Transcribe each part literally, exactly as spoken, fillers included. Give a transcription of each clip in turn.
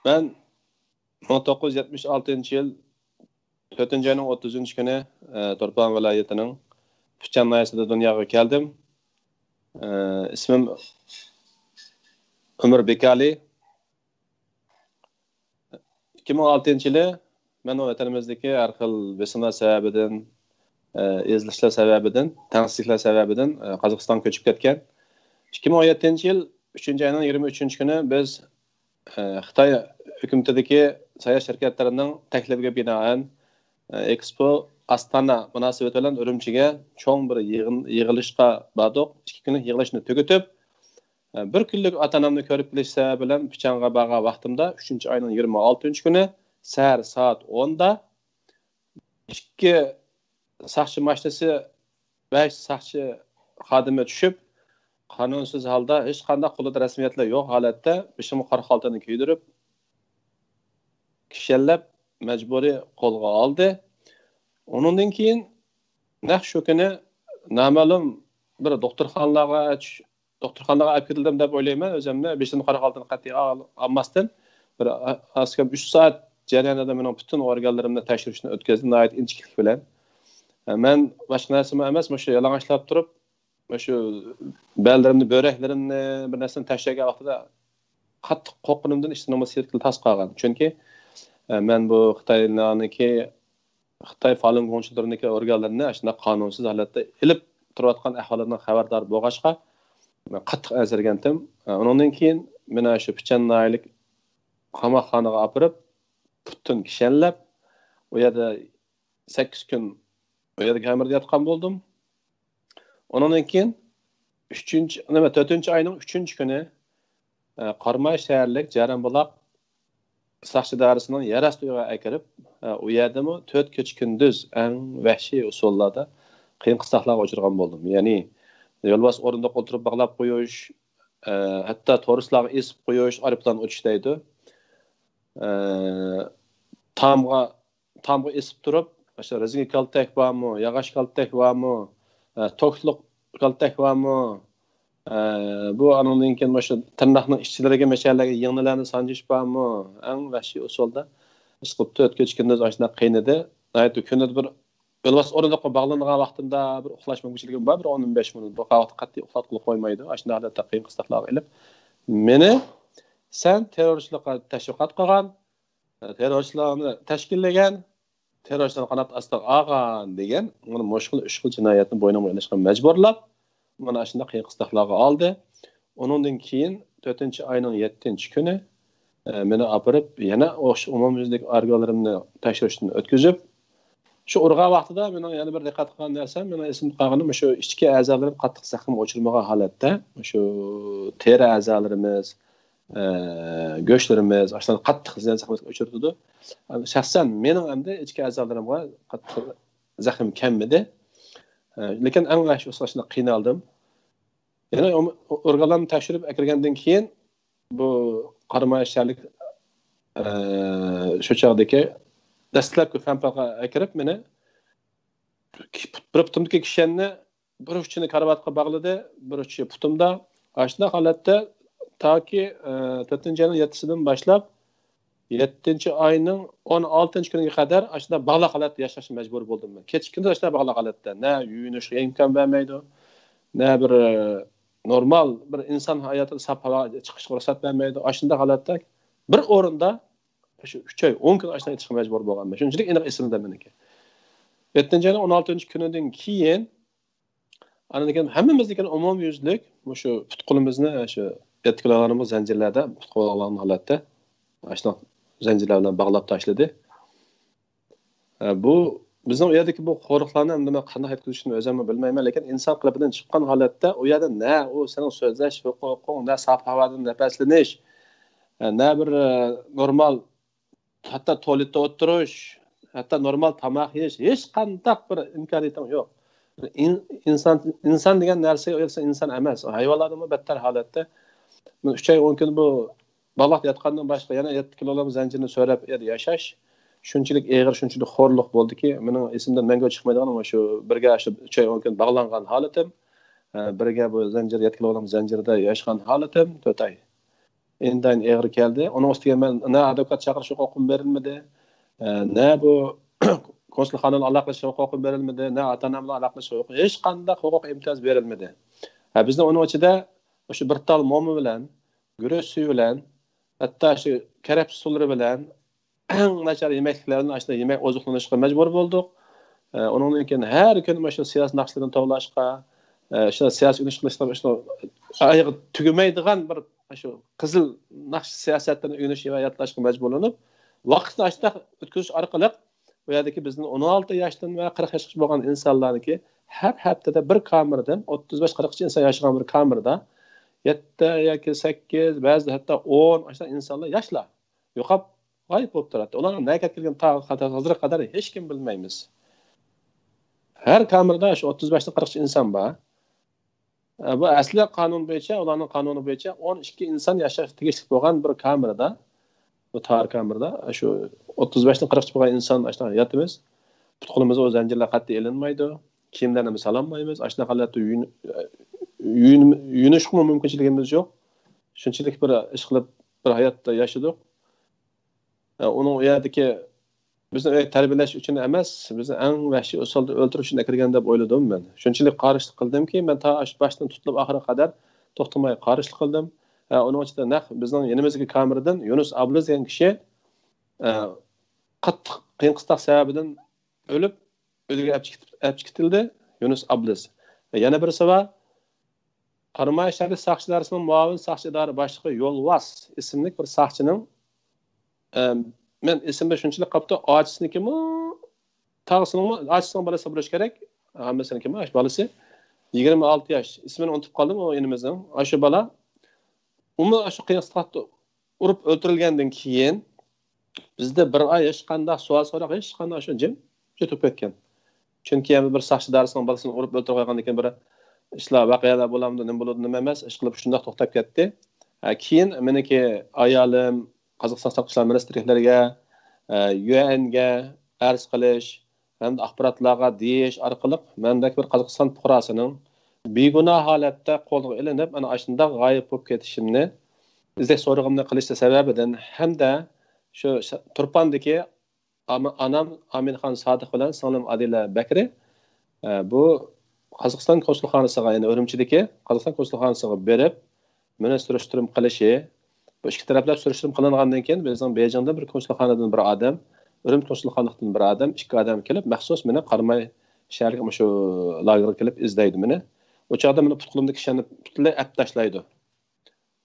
مەن مىڭ توققۇز يۈز يەتمىش ئالتىنچى يىل تۆتىنچى ئاينىڭ ئوتتۇزىنچى كۈنى، ئە، تۇرپان ۋىلايىتىنىڭ پىچان ناھىيەسىدە دۇنياغا كەلدىم. ئە، ئىسمىم ئۆمۈر بىكالى. ئىككى مىڭ ئالتىنچى يىلى مەن ۋەتىنىمىزدىكى ھەر خىل بېسىملار سەۋەبىدىن، ئە، ئېزىلىشلار سەۋەبىدىن، تەڭسىزلىكلەر سەۋەبىدىن، ئە، قازاقىستانغا كۆچۈپ كەتكەن. ئىككى مىڭ ئون يەتتىنچى يىل ئۈچىنچى ئاينىڭ يىگىرمە ئۈچىنچى كۈنى بىز، ئە، خىتاي ھۆكۈمىتىدىكى ساياھەت شىركەتلىرىنىڭ تەكلىپىگە بىنائەن، ئە، ئېكسپو ئاستانا مۇناسىۋىتى بىلەن ئۈرۈمچىگە چوڭ بىر يىغىن-، يىغىلىشقا باردۇق. ئىككى كۈنلۈك يىغىلىشنى تۈگىتىپ، بىر كۈنلۈك ئاتا-ئانامنى كۆرۈپ كېلىش سەۋەبى بىلەن پىچانغا بارغان ۋاقتىمدا، ئۈچىنچى ئاينىڭ يىگىرمە ئالتىنچى كۈنى سەھەر سائەت ئوندا ئىككى ساقچى ماشىنىسى، بەش ساقچى خادىمى چۈشۈپ، قانۇنسىز ھالدا، ھېچقانداق قولىدا رەسمىيەتلەر يوق ھالەتتە، بېشىمغا قارا خالتىنى كىيدۈرۈپ، كىشەنلەپ، مەجبۇرىي قولغا ئالدى. ئۇنىڭدىن كېيىن نەق شۇ كۈنى نامەلۇم بىر دوختۇرخانىلارغا چۈش-، دوختۇرخانىغا ئەپ كېتىلدىم دەپ ئويلايمەن. ئۆزۈمنى بېشىمدىن قارا خالتىنى قەتئىي ئال-، ئالماستىن، بىر ئا-، ئاز كەم ئۈچ سائەت جەريانىدا مېنىڭ پۈتۈن ئورگانلىرىمنى تەكشۈرۈشنى ئۆتكۈزدى، ناھايىتى ئىنچىكىلىك بىلەن. مەن باشقا نەرسىمۇ ئەمەس، مۇشۇ يالىڭاچلاپ تۇرۇپ، مۇشۇ بەللىرىمنى، بۆرەكلىرىمنى، بىر نەرسىنى تەكشۈرگەن ۋاقتىدا قاتتىق قورققىنىمدىن ئىشتىنىمۇ سىرتقىلى تاس قالغان. چۈنكى، ئە، مەن بۇ خىتاينىڭكى خىتاي فالۇن گوڭچىلىرىنىڭكى ئورگانلىرىنى ئاشۇنداق قانۇنسىز ھالەتتە ئېلىپ تۇرۇۋاتقان ئەھۋالدىن خەۋەردار بولغاچقا، مەن قاتتىق ئەنسىرىگەنتىم. ئۇنىڭدىن كېيىن مېنى شۇ پىچان ناھىيەلىك قاماقخانىغا ئاپىرىپ، پۈتۈن كىشەنلەپ، ئۇ يەردە سەككىز كۈن ئۇ يەردە كامېردا ياتقان بولدۇم. ئۇنىڭدىن كېيىن ئۈچىنچى، نېمە، تۆتىنچى ئاينىڭ ئۈچىنچى كۈنى، ئە، قاراماي شەھەرلىك جەرەنبۇلاق ساقچى دائىرىسىنىڭ يەر ئاستى ئۆيىگە ئەكىرىپ، ئە، ئۇ يەردىمۇ تۆت كېچە كۈندۈز ئەڭ ۋەھشىي ئۇسۇللاردا قىيىن قىستاقلارغا ئۇچرىغان بولدۇم. يەنى يولۋاس ئورۇندۇققا ئولتۇرۇپ باغلاپ قويۇش، ئە، ھەتتا تورۇسلارغا ئېسىپ قويۇش، ئايروپىلان ئۇچۇش دەيدۇ. ئە، تامغا تامغا ئېسىپ تۇرۇپ، مۇشۇ رېزىنكە كالتەك بارمۇ، ياغاچ كالتەك بارمۇ، ئە، توكلۇق كالتەك بارمۇ، ئە، بۇ ئانىڭدىن كېيىن مۇشۇ تىرناقنىڭ ئىچلىرىگە مەشەلەرگە يىڭنىلەرنى سانجىش بارمۇ، ئەڭ ۋەھشىي ئۇسۇلدا ئىشقىلىپ تۆت كېچە كۈندۈز ئاشۇنداق قىينىدى. ناھايىتى كۈندە بىر يولۋاس ئورۇندۇققا باغلانغان ۋاقتىمدا بىر ئۇخلاش مۇمكىنچىلىكىم بار، بىر ئون ئون بەش مىنۇت. بۇ ۋاقىت قەتئىي ئۇخلاپ قويمايدۇ. ئاشۇنداق ھالەتتە قىيىن قىستاقلارغا ئېلىپ، مېنى سەن تېررورچىلىققا تەشۋىقات قىلغان، تېررورچىلارنى تەشكىللىگەن، تېررورچىلارنى قانات ئاستىغا ئالغان دېگەن، مانا مۇشۇ خىل ئۈچ خىل جىنايەتنى بوينۇمغا ئېلىشقا مەجبۇرلاپ، مانا ئاشۇنداق قىيىن قىستاقلارغا ئالدى. ئۇنىڭدىن كېيىن تۆتىنچى ئاينىڭ يەتتىنچى كۈنى، ئە، مېنى ئاپىرىپ، يەنە ئوخشاش ئومۇميۈزلۈك ئورگانلىرىمنى تەكشۈرۈشتىن ئۆتكۈزۈپ، شۇ ئۇرغان ۋاقتىدا مېنىڭ يەنە بىر دىققەت قىلغان نەرسەم، مېنىڭ ئېسىمدە قالغىنى مۇشۇ ئىچكى ئەزالىرىم قاتتىق زەخىمگە ئۇچرىمىغان ھالەتتە، مۇشۇ تېرە ئەزالىرىمىز، ئە، گۆشلىرىمىز، ئاشۇلار قاتتىق زىيان زەخمەتكە ئۇچرىتىدۇ. شەخسەن مېنىڭ ئەمدى ئىچكى ئەزالىرىمغا قاتتىق زەخىم كەلمىدى. ئە، لېكىن ئەڭ ئاشۇ ئاشۇنداق قىينالدىم. يەنە ئورگانلارنى تەكشۈرۈپ ئەكىرگەندىن كېيىن، بۇ قاراماي شەھەرلىك، ئە، شۇ چاغدىكى دەسلەپكى فەنپەرغە ئەكىرىپ مېنى، بىر پۇتۇمدىكى كىشەننى، بىر ئۇچىنى كارىۋاتقا باغلىدى، بىر ئۇچى پۇتۇمدا. ئاشۇنداق ھالەتتە تاكى، ئە، تۆتىنچى ئاينىڭ يەتتىسىدىن باشلاپ يەتتىنچى ئاينىڭ ئون ئالتىنچى كۈنىگە قەدەر ئاشۇنداق باغلاق ھالەتتە ياشاشقا مەجبۇر بولدۇم مەن. كېچە كۈندۈز ئاشۇنداق باغلاق ھالەتتە. نە يۇيۇنۇشقا ئىمكان بەرمەيدۇ، نە بىر، ئە، نورمال بىر ئىنسان ھاياتىدا ساپ ھاۋا چىقىشقا رۇخسەت بەرمەيدۇ. ئاشۇنداق ھالەتتە بىر ئورۇندا شۇ ئۈچ ئاي، ئون كۈن ئاشۇنداق يېتىشقا مەجبۇر بولغانمەن. شۇنچىلىك ئېنىق ئېسىمدە مېنىڭكى. يەتتىنچى ئاينىڭ ئون ئالتىنچى كۈنىدىن كېيىن، ئاندىن كېيىن ھەممىمىزنىڭكى ئومۇميۈزلۈك مۇشۇ پۇت-قولىمىزنى، شۇ يەتتە كىلوگراملىق زەنجىرلەردە پۇت-قول باغلانغان ھالەتتە، ئاشۇنداق زەنجىرلەر بىلەن باغلاپ تاشلىدى. ئە، بۇ بىزنىڭ ئۇ يەردىكى بۇ قورۇقلارنى ئەمدى مەن قانداق يەتكۈزۈشنى ئۆزۈممۇ بىلمەيمەن، لېكىن ئىنسان قېلىپىدىن چىققان ھالەتتە ئۇ يەردە نە ئۇ سېنىڭ سۆزلەش ھوقۇقۇڭ، نە ساپ ھاۋادىن نەپەسلىنىش، ئە، نە بىر، ئە، نورمال، ھەتتا تۇالېتتا ئولتۇرۇش، ھەتتا نورمال تاماق يېيىش، ھېچقانداق بىر ئىمكانىيىتىڭ يوق. ئىن-، ئىنسان، ئىنسان دېگەن نەرسە ئىنسان ئەمەس، ھايۋانلاردىنمۇ بەتتەر ھالەتتە. مەن ئۈچ ئاي ئون كۈن بۇ باغلاقتا ياتقاندىن باشقا يەنە يەتتە كىلوگرام زەنجىرنى سۆرەپ ئۇ يەردە ياشاش شۇنچىلىك ئېغىر، شۇنچىلىك خورلۇق بولدىكى، مېنىڭ ئېسىمدىن مەڭگۈ چىقمايدىغان مانا شۇ بىرگە شۇ ئۈچ ئاي ئون كۈن باغلانغان ھالىتىم، ئە، بىرگە بۇ زەنجىر، يەتتە كىلوگرام زەنجىردە ياشىغان ھالىتىم، تۆت ئاي. ئىنتايىن ئېغىر كەلدى. ئۇنىڭ ئۈستىگە مەن نە ئادۋوكات چاقىرىش ھوقۇقۇم بېرىلمىدى، ئە، نە بۇ كونسۇلخانا بىلەن ئالاقىلىشىش ھوقۇقۇم بېرىلمىدى، نە ئاتا-ئانام بىلەن ئالاقىلىشىش ھوقۇقى، ھېچقانداق ھوقۇق ئىمتىياز بېرىلمىدى. ھە، بىزنىڭ ئۇنىڭ ئىچىدە شۇ بىر تال موما بىلەن، گۈرۈچ سۈيى بىلەن، ھەتتا شۇ كەرەپچە سۇلىرى بىلەن، ئەڭ ناچار يېمەكلىكلەر بىلەن ئاشۇنداق يېمەك ئوزۇقلىنىشقا مەجبۇر بولدۇق. ئە، ئۇنىڭدىن كېيىن ھەر كۈنى مۇشۇ سىياسىي ناخشىلىرىنى توۋلاشقا، ئە، شۇ سىياسىي ئۈنۈش قىلىشقا، شۇ ئايىغى تۈگىمەيدىغان بىر شۇ قىزىل ناخشا سىياسەتلىرىنى ئۆگىنىش ۋە يادلاشقا مەجبۇرلىنىپ، ۋاقىتنى ئاشۇنداق ئۆتكۈزۈش ئارقىلىق بۇ يەردىكى بىزدىن ئون ئالتە ياشتىن ۋە قىرىق ياشقىچە بولغان ئىنسانلارنىڭكى ھەر ھەپتىدە بىر كامېردىن، ئوتتۇز بەش قىرىققىچە ئىنسان ياشىغان بىر كامېردا يەتتە ياكى سەككىز، بەزىدە ھەتتا ئون ئاشۇنداق ئىنسانلار، ياشلار يوقاپ، غايىب بولۇپ تۇراتتى. ئۇلارنىڭ نەگە كەتكەنلىكىنى تا ھازىرغا قەدەر ھېچكىم بىلمەيمىز. ھەر كامېردا شۇ ئوتتۇز بەشتىن قىرىققىچە ئىنسان بار. ئە، بۇ ئەسلى قانۇن بويىچە، ئۇلارنىڭ قانۇنى بويىچە ئون ئىككى ئىنسان ياشاشقا تېگىشلىك بولغان بىر كامېردا، بۇ تار كامېردا شۇ ئوتتۇز بەشتىن قىرىققىچە بولغان ئىنسان ئاشۇنداق ياتىمىز. پۇت-قولىمىزغا ئۇ زەنجىرلەر قەتئىي ئېلىنمايدۇ. كىيىملەرنى بىز سالالمايمىز. ئاشۇنداق ھالەتتە يۇيۇن-، يۇيۇن-، يۇيۇنۇشقىمۇ مۇمكىنچىلىكىمىز يوق. شۇنچىلىك بىر ئىشقىلىپ بىر ھاياتتا ياشىدۇق. ئە، ئۇنىڭ ئۇ يەردىكى بىزنى ئۆي تەربىيەلەش ئۈچۈن ئەمەس، بىزنى ئەڭ ۋەھشىي ئۇسۇلدا ئۆلتۈرۈش ئۈچۈن ئەكىرگەن دەپ ئويلىدىم مەن. شۇنچىلىك قارشىلىق قىلدىمكى، مەن تا ئاشۇ باشتىن تۇتۇپ ئاخىرىغا قەدەر توختىماي قارشىلىق قىلدىم. ئە، ئۇنىڭ ئىچىدە نەق بىزنىڭ يېنىمىزدىكى كامېردىن يۇنۇس ئابلىز دېگەن كىشى، ئە، قاتتىق قىيىن قىستاق سەۋەبىدىن ئۆلۈپ، ئۆيىگە ئەپ چىقىپ، ئەپ چىقىتىلدى يۇنۇس ئابلىز. ئە، يەنە بىرسى بار، قاراماي شەھەر ساقچى ئىدارىسىنىڭ مۇئاۋىن ساقچى ئىدارە باشلىقى يولۋاس ئىسىملىك بىر ساقچىنىڭ، ئە، مەن ئېسىمدە شۇنچىلىك قاپتۇ، ئاچىسىنىڭكىمۇ، تاغىسىنىڭمۇ، ئاچىسىنىڭ بالىسى بولۇشى كېرەك. ھەممىسىنىڭكىمۇ، ئاشۇ بالىسى. يىگىرمە ئالتە ياش. ئىسمىنى ئۇنتۇپ قالدىم ئۇ ئىنىمىزنىڭ. ئاشۇ بالا، ئۇمۇ ئاشۇ قىيىن قىستاقتا ئۇرۇپ ئۆلتۈرۈلگەندىن كېيىن، بىزدە بىر ئاي ھېچقانداق سوئال-سوراق، ھېچقانداق شۇ جىم، جىم تۇرۇپ كەتكەن. چۈنكى يەنە بىر ساقچى ئىدارىسىنىڭ بالىسىنى ئۇرۇپ ئۆلتۈرۈپ قويغاندىن كېيىن بىر ئىشلار، ۋەقەلەر بولامدۇ، نېمە بولىدۇ، نېمە ئەمەس، ئىشقىلىپ شۇنداق توختاپ كەتتى. ھە، كېيىن مېنىڭكى ئايالىم قازاقىستان سىرتقى ئىشلار مىنىستىرلىكلىرىگە، ئە، يۈ ئېنگە ئەرز قىلىش ھەمدە ئاخباراتلارغا دېيىش ئارقىلىق مەندەك بىر قازاقىستان پۇقراسىنىڭ بىگۇناھ ھالەتتە قولغا ئېلىنىپ، ئەنە ئاشۇنداق غايىب بولۇپ كېتىشىمنى، ئىزدەش سورىقىمنى قىلىش سەۋەبىدىن ھەمدە شۇ ش-، تۇرپاندىكى ئاما-، ئانام ئامىنخان سادىق بىلەن سىڭلىم ئادىلە بەكرى، ئە، بۇ قازاقىستان كونسۇلخانىسىغا، يەنى ئۈرۈمچىدىكى قازاقىستان كونسۇلخانىسىغا بېرىپ، مېنى سۈرۈشتۈرۈم قىلىشى، بۇ ئىككى تەرەپلەپ سۈرۈشتۈرۈم قىلىنغاندىن كېيىن، بىزنىڭ بېيجىڭدىن بىر كونسۇلخانىدىن بىر ئادەم، ئۈرۈمچى كونسۇلخانىلىقتىن بىر ئادەم، ئىككى ئادەم كېلىپ، مەخسۇس مېنى قاراماي شەھەرگە، مۇشۇ لاگېرغا كېلىپ ئىزدەيدۇ مېنى. ئۇ چاغدا مېنى پۇت-قولۇمدىكى كىشەننى پۈتۈنلەي ئەپ تاشلايدۇ.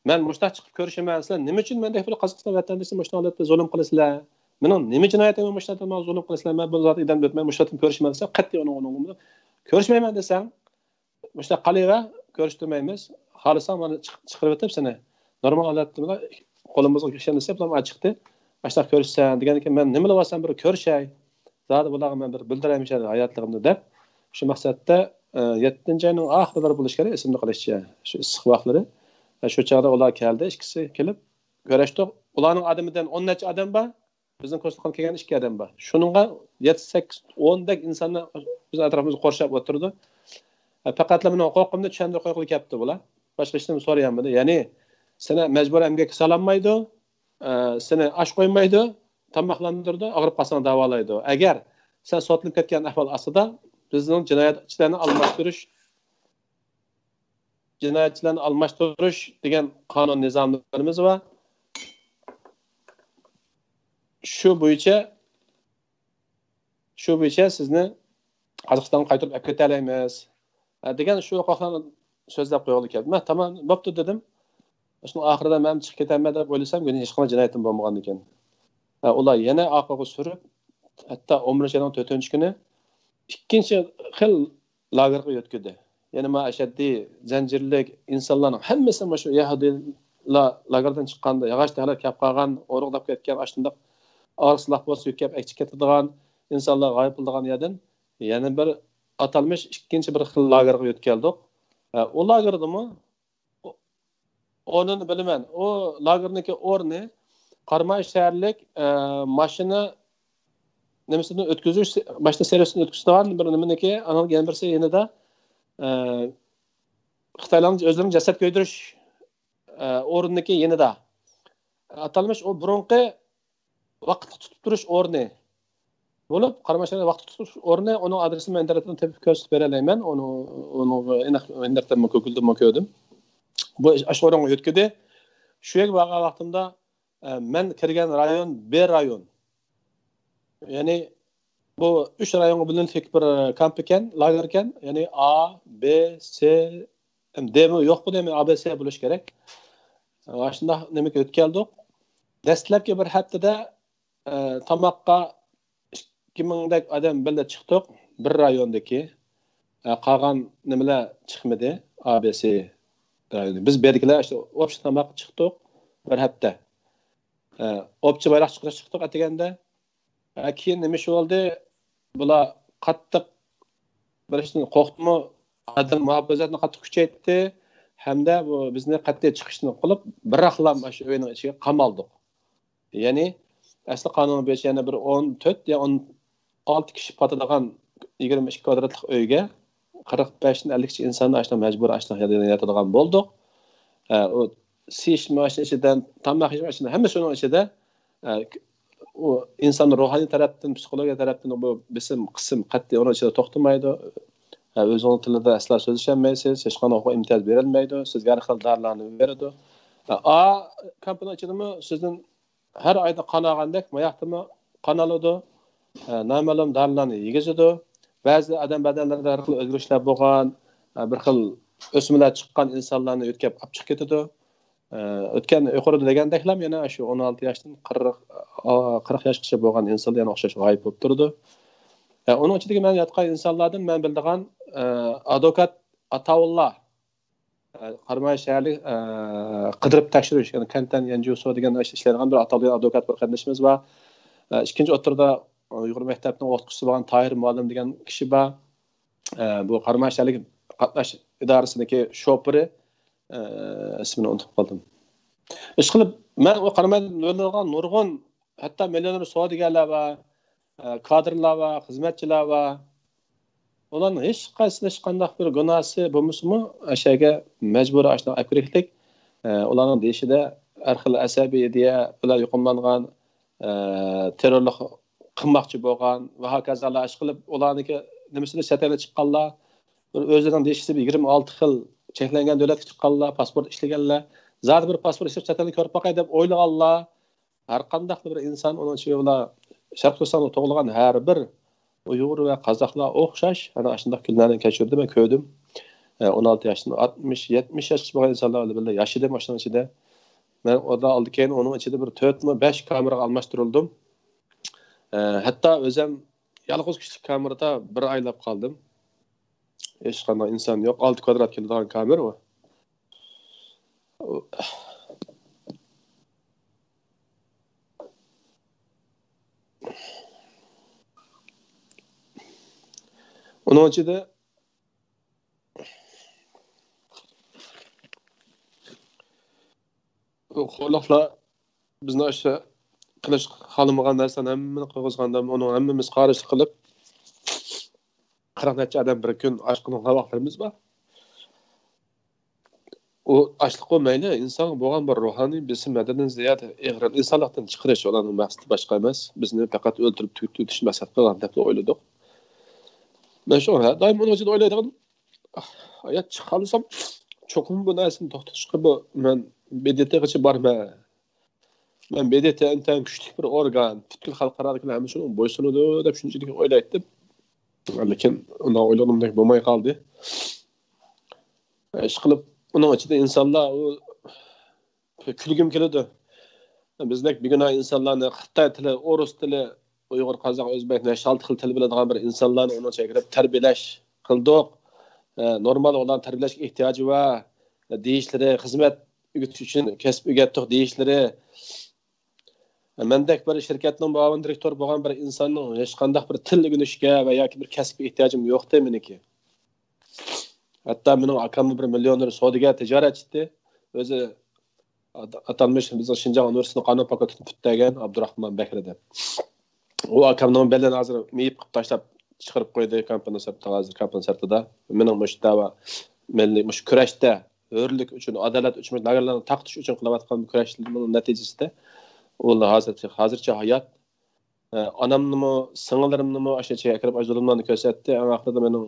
مەن مۇشۇنداق چىقىپ كۆرۈشىمەن دېسە، نېمە ئۈچۈن مەندەك بىر قازاقىستان ۋەتەندىشىنى مۇشۇنداق ھالەتتە زۇلۇم قىلىسىلەر؟ مېنىڭ نېمە جىنايىتىم بار مۇشۇنداق ھالەتتە ماڭا زۇلۇم قىلىسىلەر؟ مەن بۇ زادى ئىدارىدىن ئۆتمەي مۇشۇ ھالەتتە كۆرۈشىمەن دېسە، قەتئىي ئۇنىڭ، ئۇنىڭ كۆرۈشمەيمەن دېسەڭ، مۇشۇنداق قالىۋەر، كۆرۈشتۈرمەيمىز. خالىساڭ مانا چىق-، چىقىرىۋېتىپ سېنى نورمال ھالەتتە بىلەن قولىمىزغا كىشەن دېسە، بۇلار چىقتى. ئاشۇنداق كۆرۈشسەن دېگەندىن كېيىن مەن نېمىلا بارسام بىر كۆرۈشەي. زادى بۇلارغا مەن بىر بىلدۈرەي مۇشۇ ھاياتلىقىمنى دەپ، شۇ مەقسەتتە، ئە، يەتتىنچى ئاينىڭ ئاخىرلىرى بولۇشى كېرەك، ئېسىمدە قېلىشىچە، شۇ ئىسسىق ۋاقىتلىرى. ئە، شۇ چاغدا ئۇلار كەلدى، ئىككىسى كېلىپ كۆرۈشتۇق. ئۇلارنىڭ ئادىمىدىن ئون نەچچە ئادەم بار، بىزنىڭ كونسۇلخانىغا كەلگەن ئىككى ئادەم بار. شۇنىڭغا يەتتە، سەككىز، ئوندەك ئىنسانلار بىزنىڭ ئەتراپىمىزدا قورشاپ ئولتۇرىدۇ. ئە، پەقەتلا مېنىڭ ھوقۇقۇمنى چۈشەندۈرۈپ قويغىلى كەپتۇ بۇلار. باشقا ھېچنېمە سورىيالمىدى. يەنى سېنى مەجبۇرىي ئەمگەككە سالالمايدۇ، ئە، سېنى ئاش قويمايدۇ، تاماقلاندۇرىدۇ، ئاغرىپ قالساڭ داۋالايدۇ. ئەگەر سەن سوتلىنىپ كەتكەن ئەھۋال ئاستىدا بىزنىڭ جىنايەتچىلەرنى ئالماشتۇرۇش، جىنايەتچىلەرنى ئالماشتۇرۇش دېگەن قانۇن نىزاملىرىمىز بار. شۇ بويىچە، شۇ بويىچە سىزنى قازاقىستانغا قايتۇرۇپ ئەپ كېتەلەيمىز، ئە، دېگەن شۇ ھوقۇقلارنى سۆزلەپ قويغىلى كەلدى. مەن تامام بوپتۇ دېدىم. شۇنىڭ ئاخىرىدا مەن چىقىپ كېتەمەن دەپ ئويلىسام، گۇناھ ھېچقانداق جىنايىتىم بولمىغاندىكىن. ئە، ئۇلار يەنە ئارقىغا سۈرۈپ، ھەتتا ئون بىرىنچى ئاينىڭ تۆتىنچى كۈنى ئىككىنچى خىل لاگېرغا يۆتكىدى. يەنى ما ئەشەددىي زەنجىرلىك ئىنسانلارنىڭ ھەممىسى مۇشۇ يەھۇدىيلار لاگېردىن چىققاندا ياغاچ تەرلەپ كەپ قالغان، ئورۇقلاپ كەتكەن، ئاشۇنداق ئاغرىقسىزلاق بولسا يۆتكەپ ئەكچىپ كېتىدىغان ئىنسانلار غايىب بولىدىغان يەردىن يەنە بىر ئاتالمىش ئىككىنچى بىر خىل لاگېرغا يۆتكەلدۇق. ئە، ئۇ لاگېردىمۇ ئورنىنى بىلىمەن. ئۇ لاگېرنىڭكى ئورنى قاراماي شەھەرلىك، ئە، ماشىنا نېمىسىدىن ئۆتكۈزۈش، ماشىنا سېرۋىسىدىن ئۆتكۈزىدىغان بىر نېمىنىڭكى، ئانىڭ يەنە بىرسى يېنىدا، ئە، خىتايلارنىڭ ئۆزلىرىنىڭ جەسەت كۆيدۈرۈش، ئە، ئورنىنىڭكى يېنىدا. ئاتالمىش ئۇ بۇرۇنقى ۋاقىتلىق تۇتۇپ تۇرۇش ئورنى بولۇپ، قاراماي شەھەر ۋاقىتلىق تۇتۇپ تۇرۇش ئورنى، ئۇنىڭ ئادرېسىنى مەن ئىنتېرنېتتىن تېپىپ كۆرسىتىپ بېرەلەيمەن. ئۇنى، ئۇنىڭغا ئېنىق ئىنتېرنېتتىنمۇ، گوگلدىنمۇ كۆردۈم. بۇ ئاشۇ ئورۇنغا يۆتكىدى. شۇ يەرگە بارغان ۋاقتىمدا، ئە، مەن كىرگەن رايون بى رايون. يەنى بۇ ئۈچ رايونغا بۆلۈنۈپ بىر كامپ ئىكەن، لاگېر ئىكەن. يەنى ئا، بى، سى، دېمۇ يوق، بۇ دېمۇ ئا بى سى بولۇشى كېرەك. ئاشۇنداق نېمىگە يۆتكەلدۇق. دەسلەپكى بىر ھەپتىدە، ئە، تاماققا ئىككى مىڭدەك ئادەم بىللە چىقتۇق، بىر رايوندىكى. ئە، قالغان نېمىلەر چىقمىدى، ئا بى سى رايونى. بىز بۇ يەردىكىلەر ئىشتە ئوپچە تاماققا چىقتۇق بىر ھەپتە. ئە، ئوپچە بايراق چىقىرىش چىقتۇق ئەتىگەندە. ئە، كېيىن نېمە ئىش بولدى؟ بۇلار قاتتىق بىر ئىشتىن قورقتىمۇ، ئادەم مۇھاپىزەتنى قاتتىق كۈچەيتتى ھەمدە بۇ بىزنى قەتئىي چىقىشنى قىلىپ، بىراقلا ئاشۇ ئۆينىڭ ئىچىگە قامالدۇق. يەنى ئەسلى قانۇن بويىچە يەنە بىر ئون تۆت يا ئون ئالتە كىشى پاتىدىغان يىگىرمە ئىككى كۋادراتلىق ئۆيگە قىرىق بەشتىن ئەللىكچە ئىنساننى ئاشۇنداق مەجبۇرىي ئاشۇنداق يەردە ياتىدىغان بولدۇق. ئە، ئۇ سىيىش ماشىنا ئىچىدە، تاماق يېيىش ماشىنا، ھەممە شۇنىڭ ئىچىدە. ئە، ئۇ ئىنساننى روھانىي تەرەپتىن، پسىخولوگىيە تەرەپتىن بۇ بېسىم، قىسىم قەتئىي ئۇنىڭ ئىچىدە توختىمايدۇ. ئە، ئۆزىڭىز تىلىدا ئەسلا سۆزلىشەلمەيسىز، ھېچقانداق ھوقۇق ئىمتىياز بېرىلمەيدۇ، سىزگە ھەر خىل دارىلارنى بېرىدۇ. ئە، ئا كامپىنىڭ ئىچىدىمۇ سىزدىن ھەر ئايدا قان ئالغاندەك، ماياقتىمۇ قان ئالىدۇ. ئە، نامەلۇم دارىلارنى يېگۈزىدۇ. بەزى ئادەم بەدەنلىرىدە ھەر خىل ئۆزگىرىشلەر بولغان، ئە، بىر خىل ئۆسمىلەر چىققان ئىنسانلارنى يۆتكەپ ئاپچىقىپ كېتىدۇ. ئە، ئۆتكەن يۇقىرىدا دېگەندەكلا يەنە شۇ ئون ئالتە ياشتىن قىرىق، ئا، قىرىق ياشقىچە بولغان ئىنسانلار يەنە ئوخشاش غايىب بولۇپ تۇرىدۇ. ئە، ئۇنىڭ ئىچىدىكى مەن ياتقان ئىنسانلاردىن مەن بىلىدىغان، ئە، ئادۋوكات ئاتاۋۇللا، ئە، قاراماي شەھەرلىك، ئە، قىدىرىپ تەكشۈرۈش، يەنى كەنتەن يەنجيۇسۇ دېگەن ئىشلەيدىغان بىر ئاتاۋۇللا ئادۋوكات بىر قېرىندىشىمىز بار. ئە، ئىككىنچى ئوتتۇرىدا ئۇيغۇر مەكتەپنىڭ ئوقۇتقۇچىسى بولغان تاھىر مۇئەللىم دېگەن كىشى بار. ئە، بۇ قاراماي شەھەرلىك قاتناش ئىدارىسىنىڭكى شوپۇرى، ئە، ئىسمىنى ئۇنتۇپ قالدىم. ئىشقىلىپ، مەن ئۇ قارامايدىن يۆنىلىدىغان نۇرغۇن، ھەتتا مىليونېر سودىگەرلەر بار، ئە، كادىرلار بار، خىزمەتچىلەر بار. ئۇلارنىڭ ھېچقايسىسىنىڭ ھېچقانداق بىر گۇناھسى بولمىسىمۇ، ئەشەگە مەجبۇرىي ئاشۇنداق ئەپ كىرىكلىك. ئە، ئۇلارنىڭ دېيىشىدە ھەر خىل ئەسەبىي ئىدىيە بىلەن يۇقۇملانغان، ئە، تېررورلۇق قىلماقچى بولغان ۋە ھاكازالار ئىشقىلىپ، ئۇلارنىڭكى نېمىسىدە چەت ئەلگە چىققانلار، بىر ئۆزىنىڭ دېيىشىچە بىر يىگىرمە ئالتە خىل چەكلەنگەن دۆلەتكە چىققانلار، پاسپورت ئىشلىگەنلەر، زادى بىر پاسپورت ئىشلەپ چەت ئەلگە كۆرۈپ باقاي دەپ ئويلىغانلار، ھەر قانداقلا بىر ئىنسان، ئۇنىڭ ئىچىگە ئۇلار شەرقىي تۈركىستاندا تۇغۇلغان ھەر بىر ئۇيغۇر ۋە قازاقلار ئوخشاش ئەنە ئاشۇنداق كۈنلەرنى كەچۈردى، مەن كۆردۈم. ئە، ئون ئالتە ياشتىن ئاتمىش، يەتمىش ياشقىچە بولغان ئىنسانلار بىلەن بىللە ياشىدىم ئاشۇنىڭ ئىچىدە. مەن ئۇدا ئالدى كەينى ئۇنىڭ ئىچىدە بىر تۆتمۇ، بەش كامېرغا ئالماشتۇرۇلدۇم. ئە، ھەتتا ئۆزۈم يالغۇز كىشىلىك كامېردا بىر ئايلاپ قالدىم. ھېچقانداق ئىنسان يوق، ئالتە كۋادرات كېلىدىغان كامېر ئۇ. ئۇنىڭ ئىچىدە بۇ خورلۇقلار بىزنى ئاشۇ قىلىش خالىمىغان نەرسىلەرنى ھەممىنى قىلغۇزغاندا، ئۇنىڭ ھەممىمىز قارشى قىلىپ، قىرىق نەچچە ئادەم بىر كۈن ئاچ قالغان ۋاقىتلىرىمىز بار. ئۇ ئاچلىققۇ مەيلى، ئىنسانغا بولغان بىر روھانىي بېسىم ھەددىدىن زىيادە ئېغىر، ئىنسانلىقتىن چىقىرىش ئۇلارنىڭ مەقسىتى باشقا ئەمەس. بىزنى پەقەت ئۆلتۈرۈپ تۈگىتىۋېتىش مەقسەت قىلغان دەپلا ئويلىدۇق. مەن شۇ ھەر دائىم ئۇنىڭ ئۈچۈن ئويلايدىغان، ھايات چىقالىسام، چوقۇم بۇ نەرسىنى توختىتىشقا بۇ، مەن ب د ت غىچە بارىمەن. مەن ب د ت ئىنتايىن كۈچلۈك بىر ئورگان، پۈتكۈل خەلقئارادىكىلەر ھەممە شۇنىڭ بويسۇنىدۇ دەپ شۇنچىلىك ئويلايتتىم. لېكىن ئۇنداق ئويلىغىنىمدەك بولماي قالدى. ئىشقىلىپ، ئۇنىڭ ئىچىدە ئىنسانلار، ئۇ، كۈلگۈم كېلىدۇ. بىزدەك بىگۇناھ ئىنسانلارنى خىتاي تىلى، ئورۇس تىلى، ئۇيغۇر، قازاق، ئۆزبەك، نەچچە ئالتە خىل تىل بىلىدىغان بىر ئىنسانلارنى ئۇنىڭ ئىچىگە كىرىپ تەربىيەلەش قىلدۇق. ئە، نورمال ئۇلارنى تەربىيەلەشكە ئېھتىياجى بار دېيىشلىرى، خىزمەت ئۆگىتىش ئۈچۈن كەسىپ ئۆگەتتۇق دېيىشلىرى. مەندەك بىر شىركەتنىڭ مۇئاۋىن دىرېكتورى بولغان بىر ئىنساننىڭ ھېچقانداق بىر تىل ئۆگىنىشكە ۋە ياكى بىر كەسىپكە ئېھتىياجىم يوقتى مېنىڭكى. ھەتتا مېنىڭ ئاكاممۇ بىر مىليونېر سودىگەر، تىجارەتچى ئىدى. ئۆزى ئات-، ئاتالمىش بىزنىڭ شىنجاڭ ئۇنىۋېرسىتېتىنىڭ قانۇن فاكۇلتېتىنى پۈتتۈرگەن ئابدۇراخمان بەكرى دەپ. ئۇ ئاكامنىڭ بېلىنى ھازىر مېيىپ قىلىپ تاشلاپ چىقىرىپ قويدى كامپىنىڭ سىرتىغا، ھازىر كامپىنىڭ سىرتىدا. مېنىڭ مۇشۇ دەۋا، مىللىي مۇشۇ كۈرەشتە ھۆرلۈك ئۈچۈن، ئادالەت ئۈچۈن، لاگېرلارنى تارقىتىش ئۈچۈن قىلىۋاتقان كۈرەشنىڭ نەتىجىسىدە ئۇلار ھازىر، ھازىرچە ھايات. ئانامنىمۇ، سىڭىللىرىمنىمۇ ئاشۇ ئىچىگە كىرىپ، ئاشۇ زۇلۇملارنى كۆرسەتتى. ئەڭ ئاخىرىدا مېنىڭ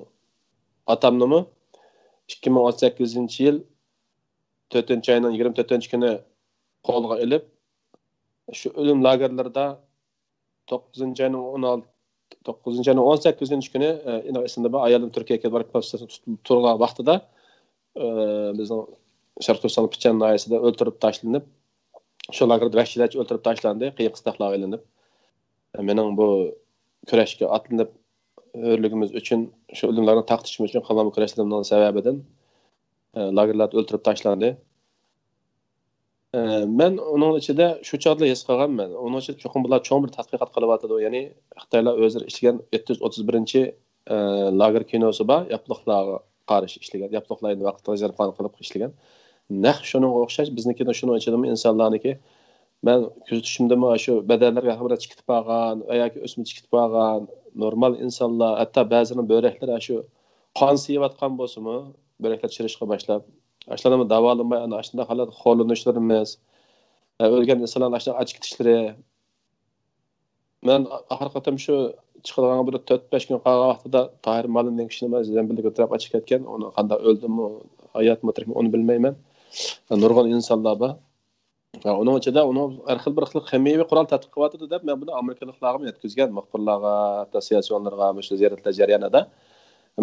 ئاتامنىمۇ ئىككى مىڭ ئون سەككىزىنچى يىل تۆتىنچى ئاينىڭ يىگىرمە تۆتىنچى كۈنى قولغا ئېلىپ، شۇ ئۆلۈم لاگېرلىرىدا توققۇزىنچى ئاينىڭ ئون ئالتە، توققۇزىنچى ئاينىڭ ئون سەككىزىنچى كۈنى، ئېنىق ئېسىمدە بار، ئايالىم تۈركىيەگە كېلىپ، ئاپېراتسىيەسىنى تۇتۇپ تۇرغان ۋاقتىدا، بىزنىڭ شەرقىي تۈركىستان پىچان ناھىيەسىدە ئۆلتۈرۈپ تاشلىنىپ، شۇ لاگېردا ۋەھشىيلەرچە ئۆلتۈرۈپ تاشلاندى، قىيىن قىستاقلارغا ئېلىنىپ. مېنىڭ بۇ كۈرەشكە ئاتلىنىپ، ھۆرلۈكىمىز ئۈچۈن، شۇ ئۆلۈملەرنى تارقىتىشىم ئۈچۈن قىلغان بۇ كۈرەشلىرىمنىڭ سەۋەبىدىن، ئە، لاگېرلاردا ئۆلتۈرۈپ تاشلاندى. ئە، مەن ئۇنىڭ ئىچىدە شۇ چاغدا ھېس قىلغانمەن. ئۇنىڭ ئىچىدە چوقۇم بۇلار چوڭ بىر تەتقىقات قىلىۋاتىدۇ. يەنى خىتايلار ئۆزلىرى ئىشلىگەن يەتتە يۈز ئوتتۇز بىرىنچى، ئە، لاگېر كىنوسى بار، ياپلىقلارغا قارشى ئىشلىگەن، ياپلىقلار ئەينى ۋاقىتتا غەزەلخان قىلىپ ئىشلىگەن. نەق شۇنىڭغا ئوخشاش بىزنىڭكىدە شۇنىڭ ئىچىدىمۇ ئىنسانلارنىكى، مەن كۆزىتىشىمدىمۇ شۇ بەدەنلەرگە ھەر بىر چىكىتىپ ئالغان ياكى ئۆسمە چىكىتىپ ئالغان نورمال ئىنسانلار، ھەتتا بەزىلىرىنىڭ بۆرەكلىرى شۇ قان سىيىۋاتقان بولسىمۇ، بۆرەكلەر چىرىشقا باشلاپ، ئاشۇلارنىمۇ داۋالىماي، ئاشۇنداق ھالەتتە خورلىنىشلىرىمىز، ئۆلگەن ئىنسانلارنىڭ ئاشۇنداق ئاچىقىتىشلىرى. مەن ئاخىرقى قېتىم شۇ چىقىدىغان بىر تۆت بەش كۈن قالغان ۋاقتىدا تاھىر مالىم دېگەن كىشىنى مەن زەمبىلدە كۆتۈرۈپ قاچىپ كەتكەن. ئۇنى قانداق ئۆلدىمۇ، ھاياتمۇ، تىرىكمۇ، ئۇنى بىلمەيمەن. نۇرغۇن ئىنسانلار بار. ۋە ئۇنىڭ ئىچىدە ئۇنىڭ ھەر خىل بىر خىل خىمىيەۋى قورال تەتقىق قىلىۋاتىدۇ دەپ، مەن بۇنى ئامېرىكىلىقلارغىمۇ يەتكۈزگەن، مۇخبىرلارغا، ھەتتا سىياسىيونلارغا، مۇشۇ زىيارەتلەر جەريانىدا.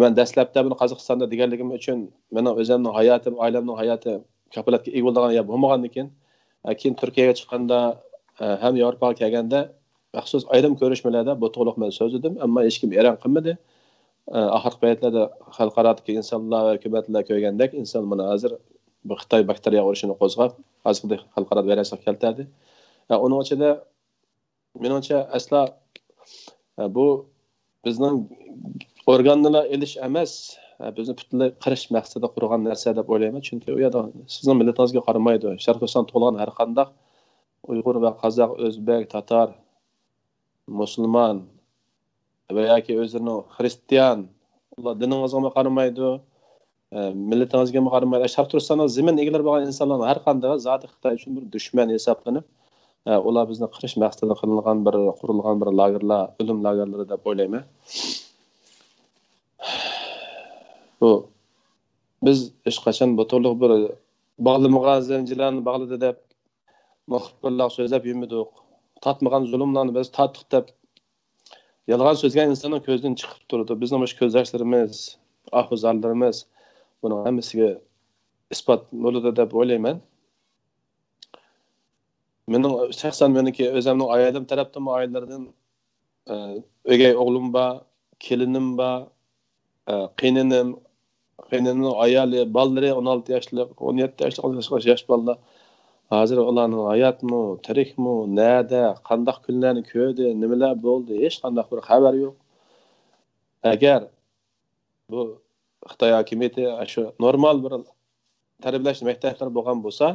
مەن دەسلەپتە بۇنى قازاقىستاندا دېگەنلىكىم ئۈچۈن، مېنىڭ ئۆزۈمنىڭ ھاياتىم، ئائىلەمنىڭ ھاياتى كاپالەتكە ئىگە بولىدىغان يەر بولمىغاندىن كېيىن، ئە، كېيىن تۈركىيەگە چىققاندا، ئە، ھەم ياۋروپاغا كەلگەندە مەخسۇس ئايرىم كۆرۈشمىلەردە بۇ توغرىلىق مەن سۆزلىدىم، ئەمما ھېچكىم ئېرەن قىلمىدى. ئە، ئاخىرقى پەيتلەردە خەلقئارادىكى ئىنسانلار ۋە ھۆكۈمەتلەر كۆرگەندەك، ئىنسان مانا ھازىر بۇ خىتاي باكتېرىيە ئۇرۇشىنى قوزغاپ، ھازىرقىدەك خەلقئارا ۋەيرانچىلىق كەلتۈردى. ئە، ئۇنىڭ ئىچىدە، مېنىڭچە، ئەسلا، ئە، بۇ بىزنىڭ ئورگاننىلا ئېلىش ئەمەس، ئە، بىزنى پۈتۈنلەي قىرىش مەقسىتىدە قۇرغان نەرسە دەپ ئويلايمەن. چۈنكى ئۇ يەردە سىزنىڭ مىللىتىڭىزگە قارىمايدۇ. شەرقىي تۈركىستان تۇغۇلغان ھەر قانداق ئۇيغۇر ۋە قازاق، ئۆزبەك، تاتار، مۇسۇلمان ۋە ياكى ئۆزلىرىنىڭ خرىستىيان، ئۇلار دىنىڭىزغىمۇ قارىمايدۇ، ئە، مىللىتىڭىزگىمۇ قارىمايدۇ. شەرقىي تۈركىستاندا زېمىن ئىگىلىرى بولغان ئىنسانلارنىڭ ھەر قاندىقى زادى خىتاي ئۈچۈن بىر دۈشمەن ھېسابلىنىپ، ئە، ئۇلار بىزنى قىرىش مەقسىتىدە قىلىنغان بىر، قۇرۇلغان بىر لاگېرلار، ئۆلۈم لاگېرلىرى دەپ ئويلايمەن. بۇ، بىز ھېچقاچان بۇ توغرىلىق بىر باغلىمىغان زەنجىرلەرنى باغلىدى دەپ، مۇخبىرلار سۆزلەپ يۈرمىدۇق. تارتمىغان زۇلۇملارنى بىز تارتتۇق دەپ، يالغان سۆزلىگەن ئىنساننىڭ كۆزىدىن چىقىپ تۇرىدۇ. بىزنىڭ مۇشۇ كۆز ياشلىرىمىز، ئاھۇ زارلىرىمىز بۇنىڭ ھەممىسىگە ئىسپات بولىدۇ دەپ ئويلايمەن. مېنىڭ شەخسەن مېنىڭكى ئۆزۈمنىڭ ئائىلەم تەرەپتىنمۇ ئائىلىلەردىن، ئە، ئۆگەي ئوغلۇم بار، كېلىنىم بار، ئە، قېينىنىم، قېينىنىمنىڭ ئايالى، بالىلىرى ئون ئالتە ياشلىق، ئون يەتتە ياشلىق، ئون سەككىز ياش بالىلار. ھازىر ئۇلارنىڭ ھاياتمۇ، تىرىكمۇ، نەدە، قانداق كۈنلەرنى كۆردى، نېمىلەر بولدى، ھېچقانداق بىر خەۋەر يوق. ئەگەر بۇ خىتاي ھاكىمىيىتى شۇ نورمال بىر تەربىيەلەش مەكتەپلىرى بولغان بولسا،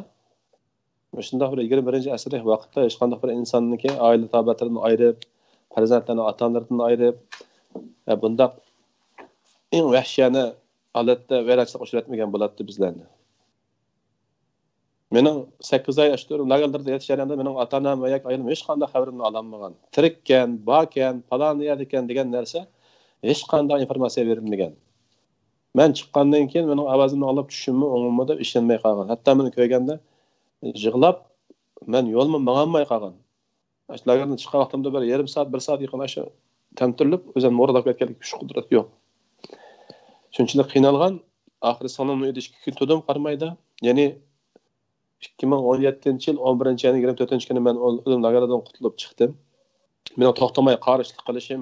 مۇشۇنداق بىر يىگىرمە بىرىنچى ئەسىردىكى ۋاقىتتا ھېچقانداق بىر ئىنساننىڭكى ئائىلە تاۋابىئاتلىرىدىن ئايرىپ، پەرزەنتلەرنى ئاتا-ئانىلىرىدىن ئايرىپ، ۋە بۇنداق ئەڭ ۋەھشىيانە ھالەتتە ۋەيرانچىلىققا ئۇچراتمىگەن بولاتتى بىزلەرنى. مېنىڭ سەككىز ئاي ئاشۇ لاگېرلاردا يېتىش جەريانىدا مېنىڭ ئاتا-ئانام ۋە ياكى ئايالىم ھېچقانداق خەۋىرىمنى ئالالمىغان. تىرىككەن، باركەن، پالان يەردىكەن دېگەن نەرسە ھېچقانداق ئىنفورماتسىيە بېرىلمىگەن. مەن چىققاندىن كېيىن مېنىڭ ئاۋازىمنى ئاڭلاپ چۈشۈممۇ ئوڭۇممۇ دەپ ئىشەنمەي قالغان. ھەتتا مېنى كۆرگەندە يىغلاپ، مەن يولمۇ ماڭالماي قالغان. ئاشۇ لاگېردىن چىققان ۋاقتىمدا بىر يېرىم سائەت، بىر سائەت يېقىن ئاشۇ تەمتۈرۈلۈپ، ئۆزۈم مورلاپ كەتكەنلىك كۈچ قۇدرەت يوق. شۇنچىلىك قىينالغان، ئاخىرى سىڭلىمنىڭ ئۆيىدە ئىككى كۈن تۇردۇم قارىمايدا. يەنى ئىككى مىڭ ئون يەتتىنچى يىل ئون بىرىنچى ئاينىڭ يىگىرمە تۆتىنچى كۈنى مەن ئۇ ئۆلۈم لاگېرىدىن قۇتۇلۇپ چىقتىم. مېنىڭ توختىماي قارشىلىق قىلىشىم،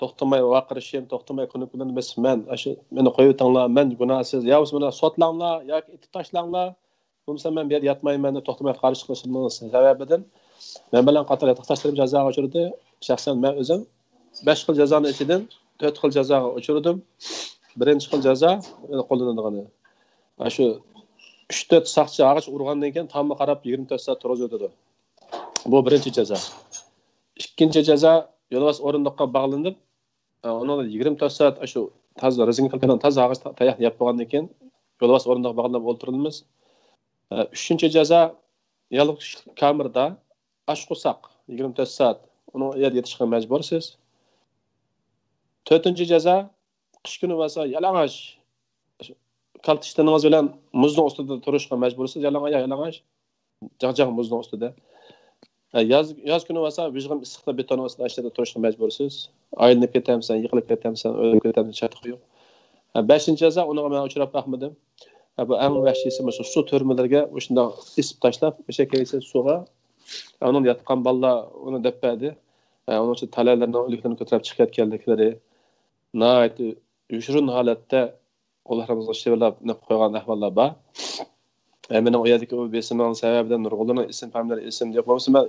توختىماي ۋارقىرىشىم، توختىماي كۇنۇپكىلىرىنى بېسىپ، مەن ئاشۇ، مېنى قويۇۋېتىڭلار، مەن گۇناھسىز، يا بولمىسا مېنى سوتلاڭلار ياكى ئېتىپ تاشلاڭلار، بولمىسا مەن بۇ يەردە ياتمايمەن دەپ توختىماي قارشى قىلىشىمنىڭ سەۋەبىدىن مەن بىلەن قاتار ياتاقداشلىرىم جازاغا ئۇچرىدى. شەخسەن مەن ئۆزۈم بەش خىل جازانىڭ ئىچىدىن تۆت خىل جازاغا ئۇچرىدىم. بىرىنچى خىل جازا، قوللىنىدىغىنى، ئاشۇ ئۈچ تۆت ساقچى ئاغاچ ئۇرغاندىن كېيىن تامغا قاراپ يىگىرمە تۆت سائەت تۇرغۇزۇۋېتىدۇ. بۇ بىرىنچى جازا. ئىككىنچى جازا، يولۋاس ئورۇندۇققا باغلىنىپ، ئۇنىڭ يىگىرمە تۆت سائەت شۇ تازا رېزىنكا قىلغان تازا ئاغاچ تاياقنى يەپ بولغاندىن كېيىن، يولۋاس ئورنىدا باغلاپ ئولتۇرىمىز. ئۈچىنچى جازا، يالغۇز كىشىلىك كامېردا ئاچ قورساق يىگىرمە تۆت سائەت ئۇنىڭ يەردە يېتىشقا مەجبۇرسىز. تۆتىنچى جازا، قىش كۈنى بولسا يالىڭاچ كالتە ئىشتىنىڭىز بىلەن مۇزنىڭ ئۈستىدە تۇرۇشقا مەجبۇرسىز، يالىڭاچ، يالىڭاچ، جاغ-جاغ مۇزنىڭ ئۈستىدە. ياز، ياز كۈنى بولسا ۋىژغىن ئىسسىقتا بېتوننىڭ ئۈستىدە ئاشۇ يەردە تۇرۇشقا مەجبۇرسىز. ئايلىنىپ كېتەمسەن، يىقىلىپ كېتەمسەن، ئۆلۈپ كېتەمسەن، چاتىقى يوق. بەشىنچى جازا، ئۇنىڭغا مەن ئۇچراپ باقمىدىم. بۇ ئەڭ ۋەھشىيسى مۇشۇ سۇ تۈرمىلىرىگە مۇشۇنداق ئېسىپ تاشلاپ، ئۆشەك كەيسە سۇغا، ئۇنىڭ ياتقان بالىلار ئۇنى دەپ بەردى. ئۇنىڭ ئۈچۈن تالەيلەرنىڭ ئۆلۈكلىرىنى كۆتۈرۈپ چىقىپ كەتكەنلىكلىرى، ناھايىتى يوشۇرۇن ھالەتتە قوللىرىمىزغا شىۋىرلاپ نېپىپ قويغان ئەھۋاللار بار. ئە، مېنىڭ ئۇ يەردىكى ئۇ بېسىمنىڭ سەۋەبىدىن نۇرغۇنلىرىنىڭ ئىسىم فامىلىلىرى ئېسىمدە يوق. بولمىسا مەن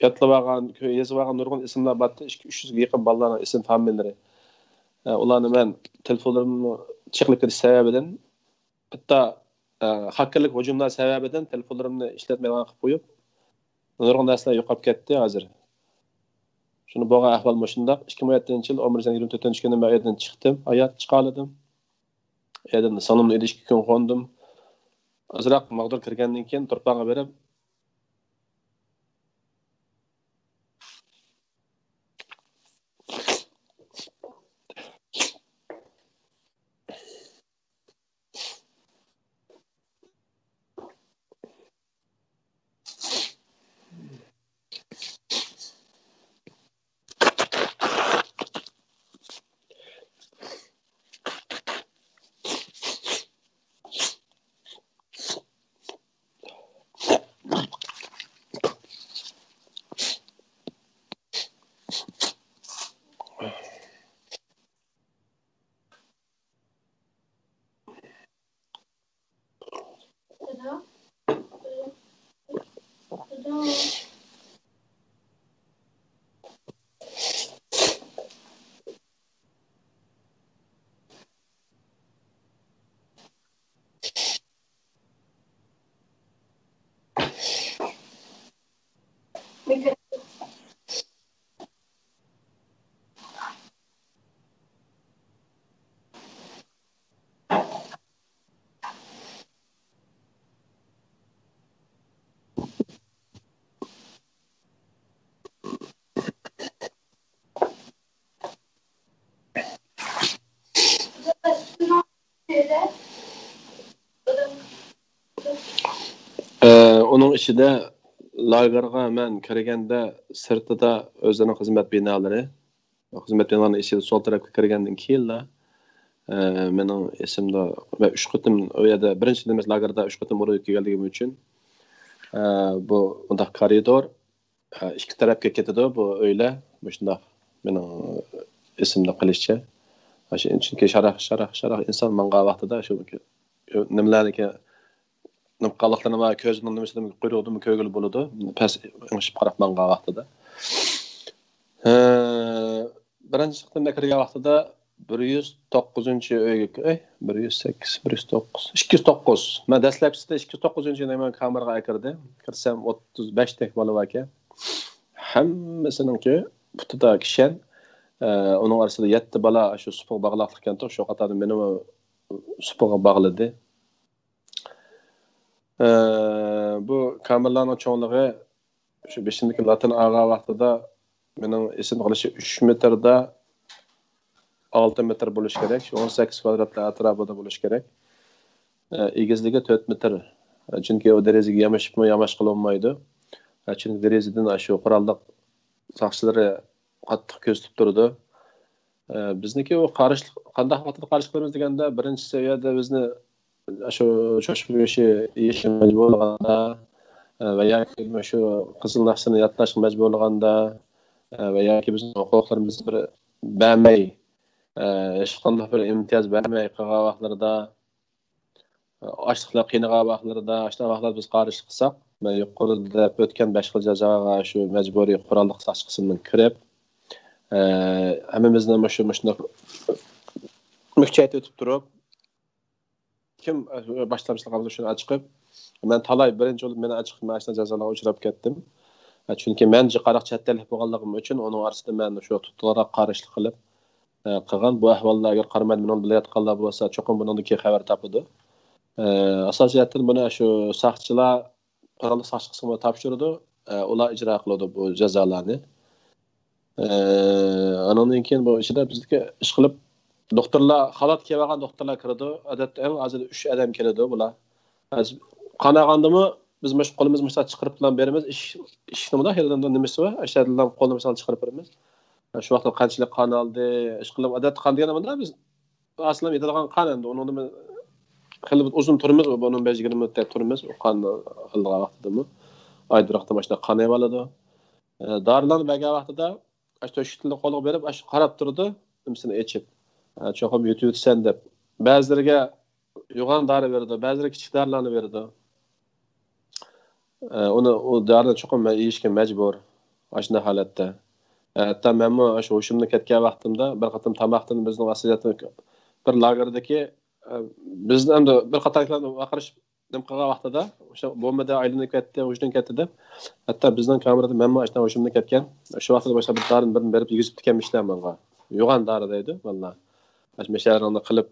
يادلىۋالغان، يېزىۋالغان نۇرغۇن ئىسىملار بارتتى، ئىككى، ئۈچ يۈزگە يېقىن بالىلارنىڭ ئىسىم فامىلىلىرى. ئە، ئۇلارنى مەن تېلېفونلىرىمنىڭ چېقىلىپ كېتىش سەۋەبىدىن، ھەتتا، ئە، خاككېرلىك ھۇجۇملار سەۋەبىدىن تېلېفونلىرىمنى ئىشلەتمەيدىغان قىلىپ قويۇپ، نۇرغۇن نەرسىلەر يوقاپ كەتتى ھازىر. شۇنى بولغان ئەھۋال مۇشۇنداق. ئىككى مىڭ يەتتىنچى يىل ئون بىرىنچى ئاينىڭ يىگىرمە تۆتىنچى كۈنى مەن ئۆيدىن چىقتىم. ھايات چىقالىدىم. ئۆيدىن سىڭلىمنىڭ ئۆيىدە ئىككى كۈن قوندۇم. ئازراق ماغدۇر كىرگەندىن كېيىن تۇرپانغا بېرىپ، ئۇنىڭ ئىچىدە لاگېرغا مەن كىرگەندە سىرتىدا ئۆزلىرىنىڭ خىزمەت بىنالىرى، خىزمەت بىنالىرىنىڭ ئىچىدە سول تەرەپكە كىرگەندىن كېيىنلا، ئە، مېنىڭ ئېسىمدە، مەن ئۈچ قېتىم ئۇ يەردە، بىرىنچى نېمە، لاگېردا ئۈچ قېتىم ئۇرۇپ كەلگىنىم ئۈچۈن، ئە، بۇ مۇنداق كارىدور، ئە، ئىككى تەرەپكە كېتىدۇ بۇ ئۆيلەر، مۇشۇنداق مېنىڭ ئېسىمدە قېلىشىچە. چۈنكى شاراق، شاراق، شاراق ئىنسان ماڭغان ۋاقتىدا شۇ نېمىلەرنىكى، نېمە قالىقلىرىنى، كۆزىنىڭ نېمىسىنى، قۇيرۇقىدىن كۆرگىلى بولىدۇ، پەس ئېڭىشىپ قاراپ ماڭغان ۋاقتىدا. ھە، بىرىنچى قېتىمدا كىرگەن ۋاقتىدا بىر يۈز توققۇزىنچى ئۆيگە، ئەي، بىر يۈز سەككىز، بىر يۈز توققۇز، ئىككى يۈز توققۇز. مەن دەسلەپكىسىدە ئىككى يۈز توققۇزىنچى ئۆينى مەن كامېرغا ئەكىردىم. كىرسەم، ئوتتۇز بەشتەك بالا باركەن. ھەممىسىنىڭكى پۇتىدا كىشەن. ئە، ئۇنىڭ ئارىسىدا يەتتە بالا شۇ سۇپىغا باغلاقلىقكەنتۇق. شۇ قاتاردا مېنىمۇ سۇپىغا باغلىدى. ئە، بۇ كامېرلارنىڭ چوڭلۇقى، شۇ بېشىمدىكى لاتىن ئالغان ۋاقتىدا مېنىڭ ئېسىمدە قېلىشى ئۈچ مېتىردا ئالتە مېتىر بولۇشى كېرەك، شۇ ئون سەككىز كۋادرات ئەتراپىدا بولۇشى كېرەك. ئە، ئېگىزلىكى تۆت مېتىر. ئە، چۈنكى ئۇ دېرىزىگە يامىشىپمۇ ياماشقىلى بولمايدۇ. ئە، چۈنكى دېرىزىدىن ئاشۇ قوراللىق ساقچىلىرى قاتتىق كۆزىتىپ تۇرىدۇ. ئە، بىزنىڭكى ئۇ قارشىلىق، قانداق ۋاقىتتا قارشى قىلىمىز دېگەندە، بىرىنچى سەۋىيەدە بىزنى شۇ چوشقا گۆشى يېيىشكە مەجبۇر بولغاندا، ئە، ۋە ياكى مۇشۇ قىزىل ناخشىنى يادلاشقا مەجبۇر بولغاندا، ئە، ۋە ياكى بىزنىڭ ھوقۇقلىرىمىزنى بىر بەرمەي، ئە، ھېچقانداق بىر ئىمتىياز بەرمەي قىلغان ۋاقىتلىرىدا، ئاشلىقلار قىينىغان ۋاقىتلىرىدا، ئاشۇنداق ۋاقىتلاردا بىز قارشىلىق قىلساق، مەن يۇقىرىدا دەپ ئۆتكەن بەش خىل جازاغا شۇ مەجبۇرىي قوراللىق ساقچى قىسمىدىن كىرىپ، ئە، ھەممىمىزنى مۇشۇ، مۇشۇنداق مۈكچەيتىۋېتىپ تۇرۇپ، كىم باشلامچىلىق قىلىپ شۇنى ئاچىقىپ، مەن تالاي بىرىنچى بولۇپ مېنى ئاچىقىپ، مەن ئاشۇنداق جازالارغا ئۇچراپ كەتتىم. چۈنكى مەن جىقاراق چەت ئەللىك بولغانلىقىم ئۈچۈن ئۇنىڭ ئارىسىدا مەن شۇ تۇتقۇنلارغا قارشىلىق قىلىپ، ئە، قىلغان. بۇ ئەھۋاللارغا قارىماي، مېنى بىلىۋاتقانلار بولسا، چوقۇم بۇنىڭدىن كېيىن خەۋەر تاپىدۇ. ئاساسىي جەھەتتىن بۇنى شۇ ساقچىلار، قوراللىق ساقچى قىسمىغا تاپشۇرىدۇ. ئۇلار ئىجرا قىلىدۇ بۇ جازالارنى. ئانىڭدىن كېيىن بۇ ئىچىدە بىزدىكى ئىشقىلىپ دوختۇرلار، خالات كىيىۋالغان دوختۇرلار كىرىدۇ. ئادەتتە ئەڭ ئاز ئۈچ ئادەم كېلىدۇ بۇلار. قان ئالغاندىمۇ بىز مۇشۇ قولىمىزنى مۇشۇنداق چىقىرىپلا بېرىمىز. ئىشىكنىڭ مۇنداق يېرىدە نېمىسى بار، ئاشۇ يەردىن قولنى مۇشۇنداق چىقىرىپ بېرىمىز. شۇ ۋاقىتتا قانچىلىك قان ئالدى، ئىشقىلىپ ئادەتتە قان دېگەندە مۇنداق بىز ئاساسەن يېتىدىغان قان ئەمدى. ئۇنىڭدىن خېلى ئۇزۇن تۇرىمىز، بۇ ئون بەش يىگىرمە مىنۇت تۇرىمىز. ئۇ قان ئالىدىغان ۋاقتىدىمۇ ئايدىراقتا ماشۇنداق قان ئېلىۋالىدۇ. دارىلارنى بەرگەن ۋاقتىدا ئاشۇ تۆشۈكتىن قولغا بېرىپ، ئاشۇ قاراپ تۇرىدۇ، نېمىسىنى ئېچىپ. چوقۇم يۇتۇۋېتىسەن دەپ. بەزىلىرىگە يوغان دارى بېرىدۇ، بەزىلىرىگە كىچىك دارىلارنى بېرىدۇ. ئۇنى، ئۇ دارىنى چوقۇم مەن يېيىشكە مەجبۇر. ئاشۇنداق ھالەتتە. ھەتتا مەنمۇ ئاشۇ ھوشۇمدىن كەتكەن ۋاقتىمدا بىر قېتىم تاماقتىن بىزنىڭ ئاساسىيەتتە بىر لاگېردىكى، بىزنى ئەمدى بىر قاتارلىقلارنى ۋارقىرىشىپ نېمە قىلغان ۋاقتىدا، ئوشۇ بومبىدا ئايلىنىپ كەتتى، ھوشىدىن كەتتى دەپ. ھەتتا بىزنىڭ كامېردا مەنمۇ ئاشۇنداق ھوشۇمدىن كەتكەن. شۇ ۋاقىتتا باشلاپ بىر دارىنى بىرنى بېرىپ يېگۈزۈپ كەتكەنمىشلەر ماڭا. يوغان دارى دەيدۇ، بالىلار. ئاشۇ مەشەرىڭنى قىلىپ،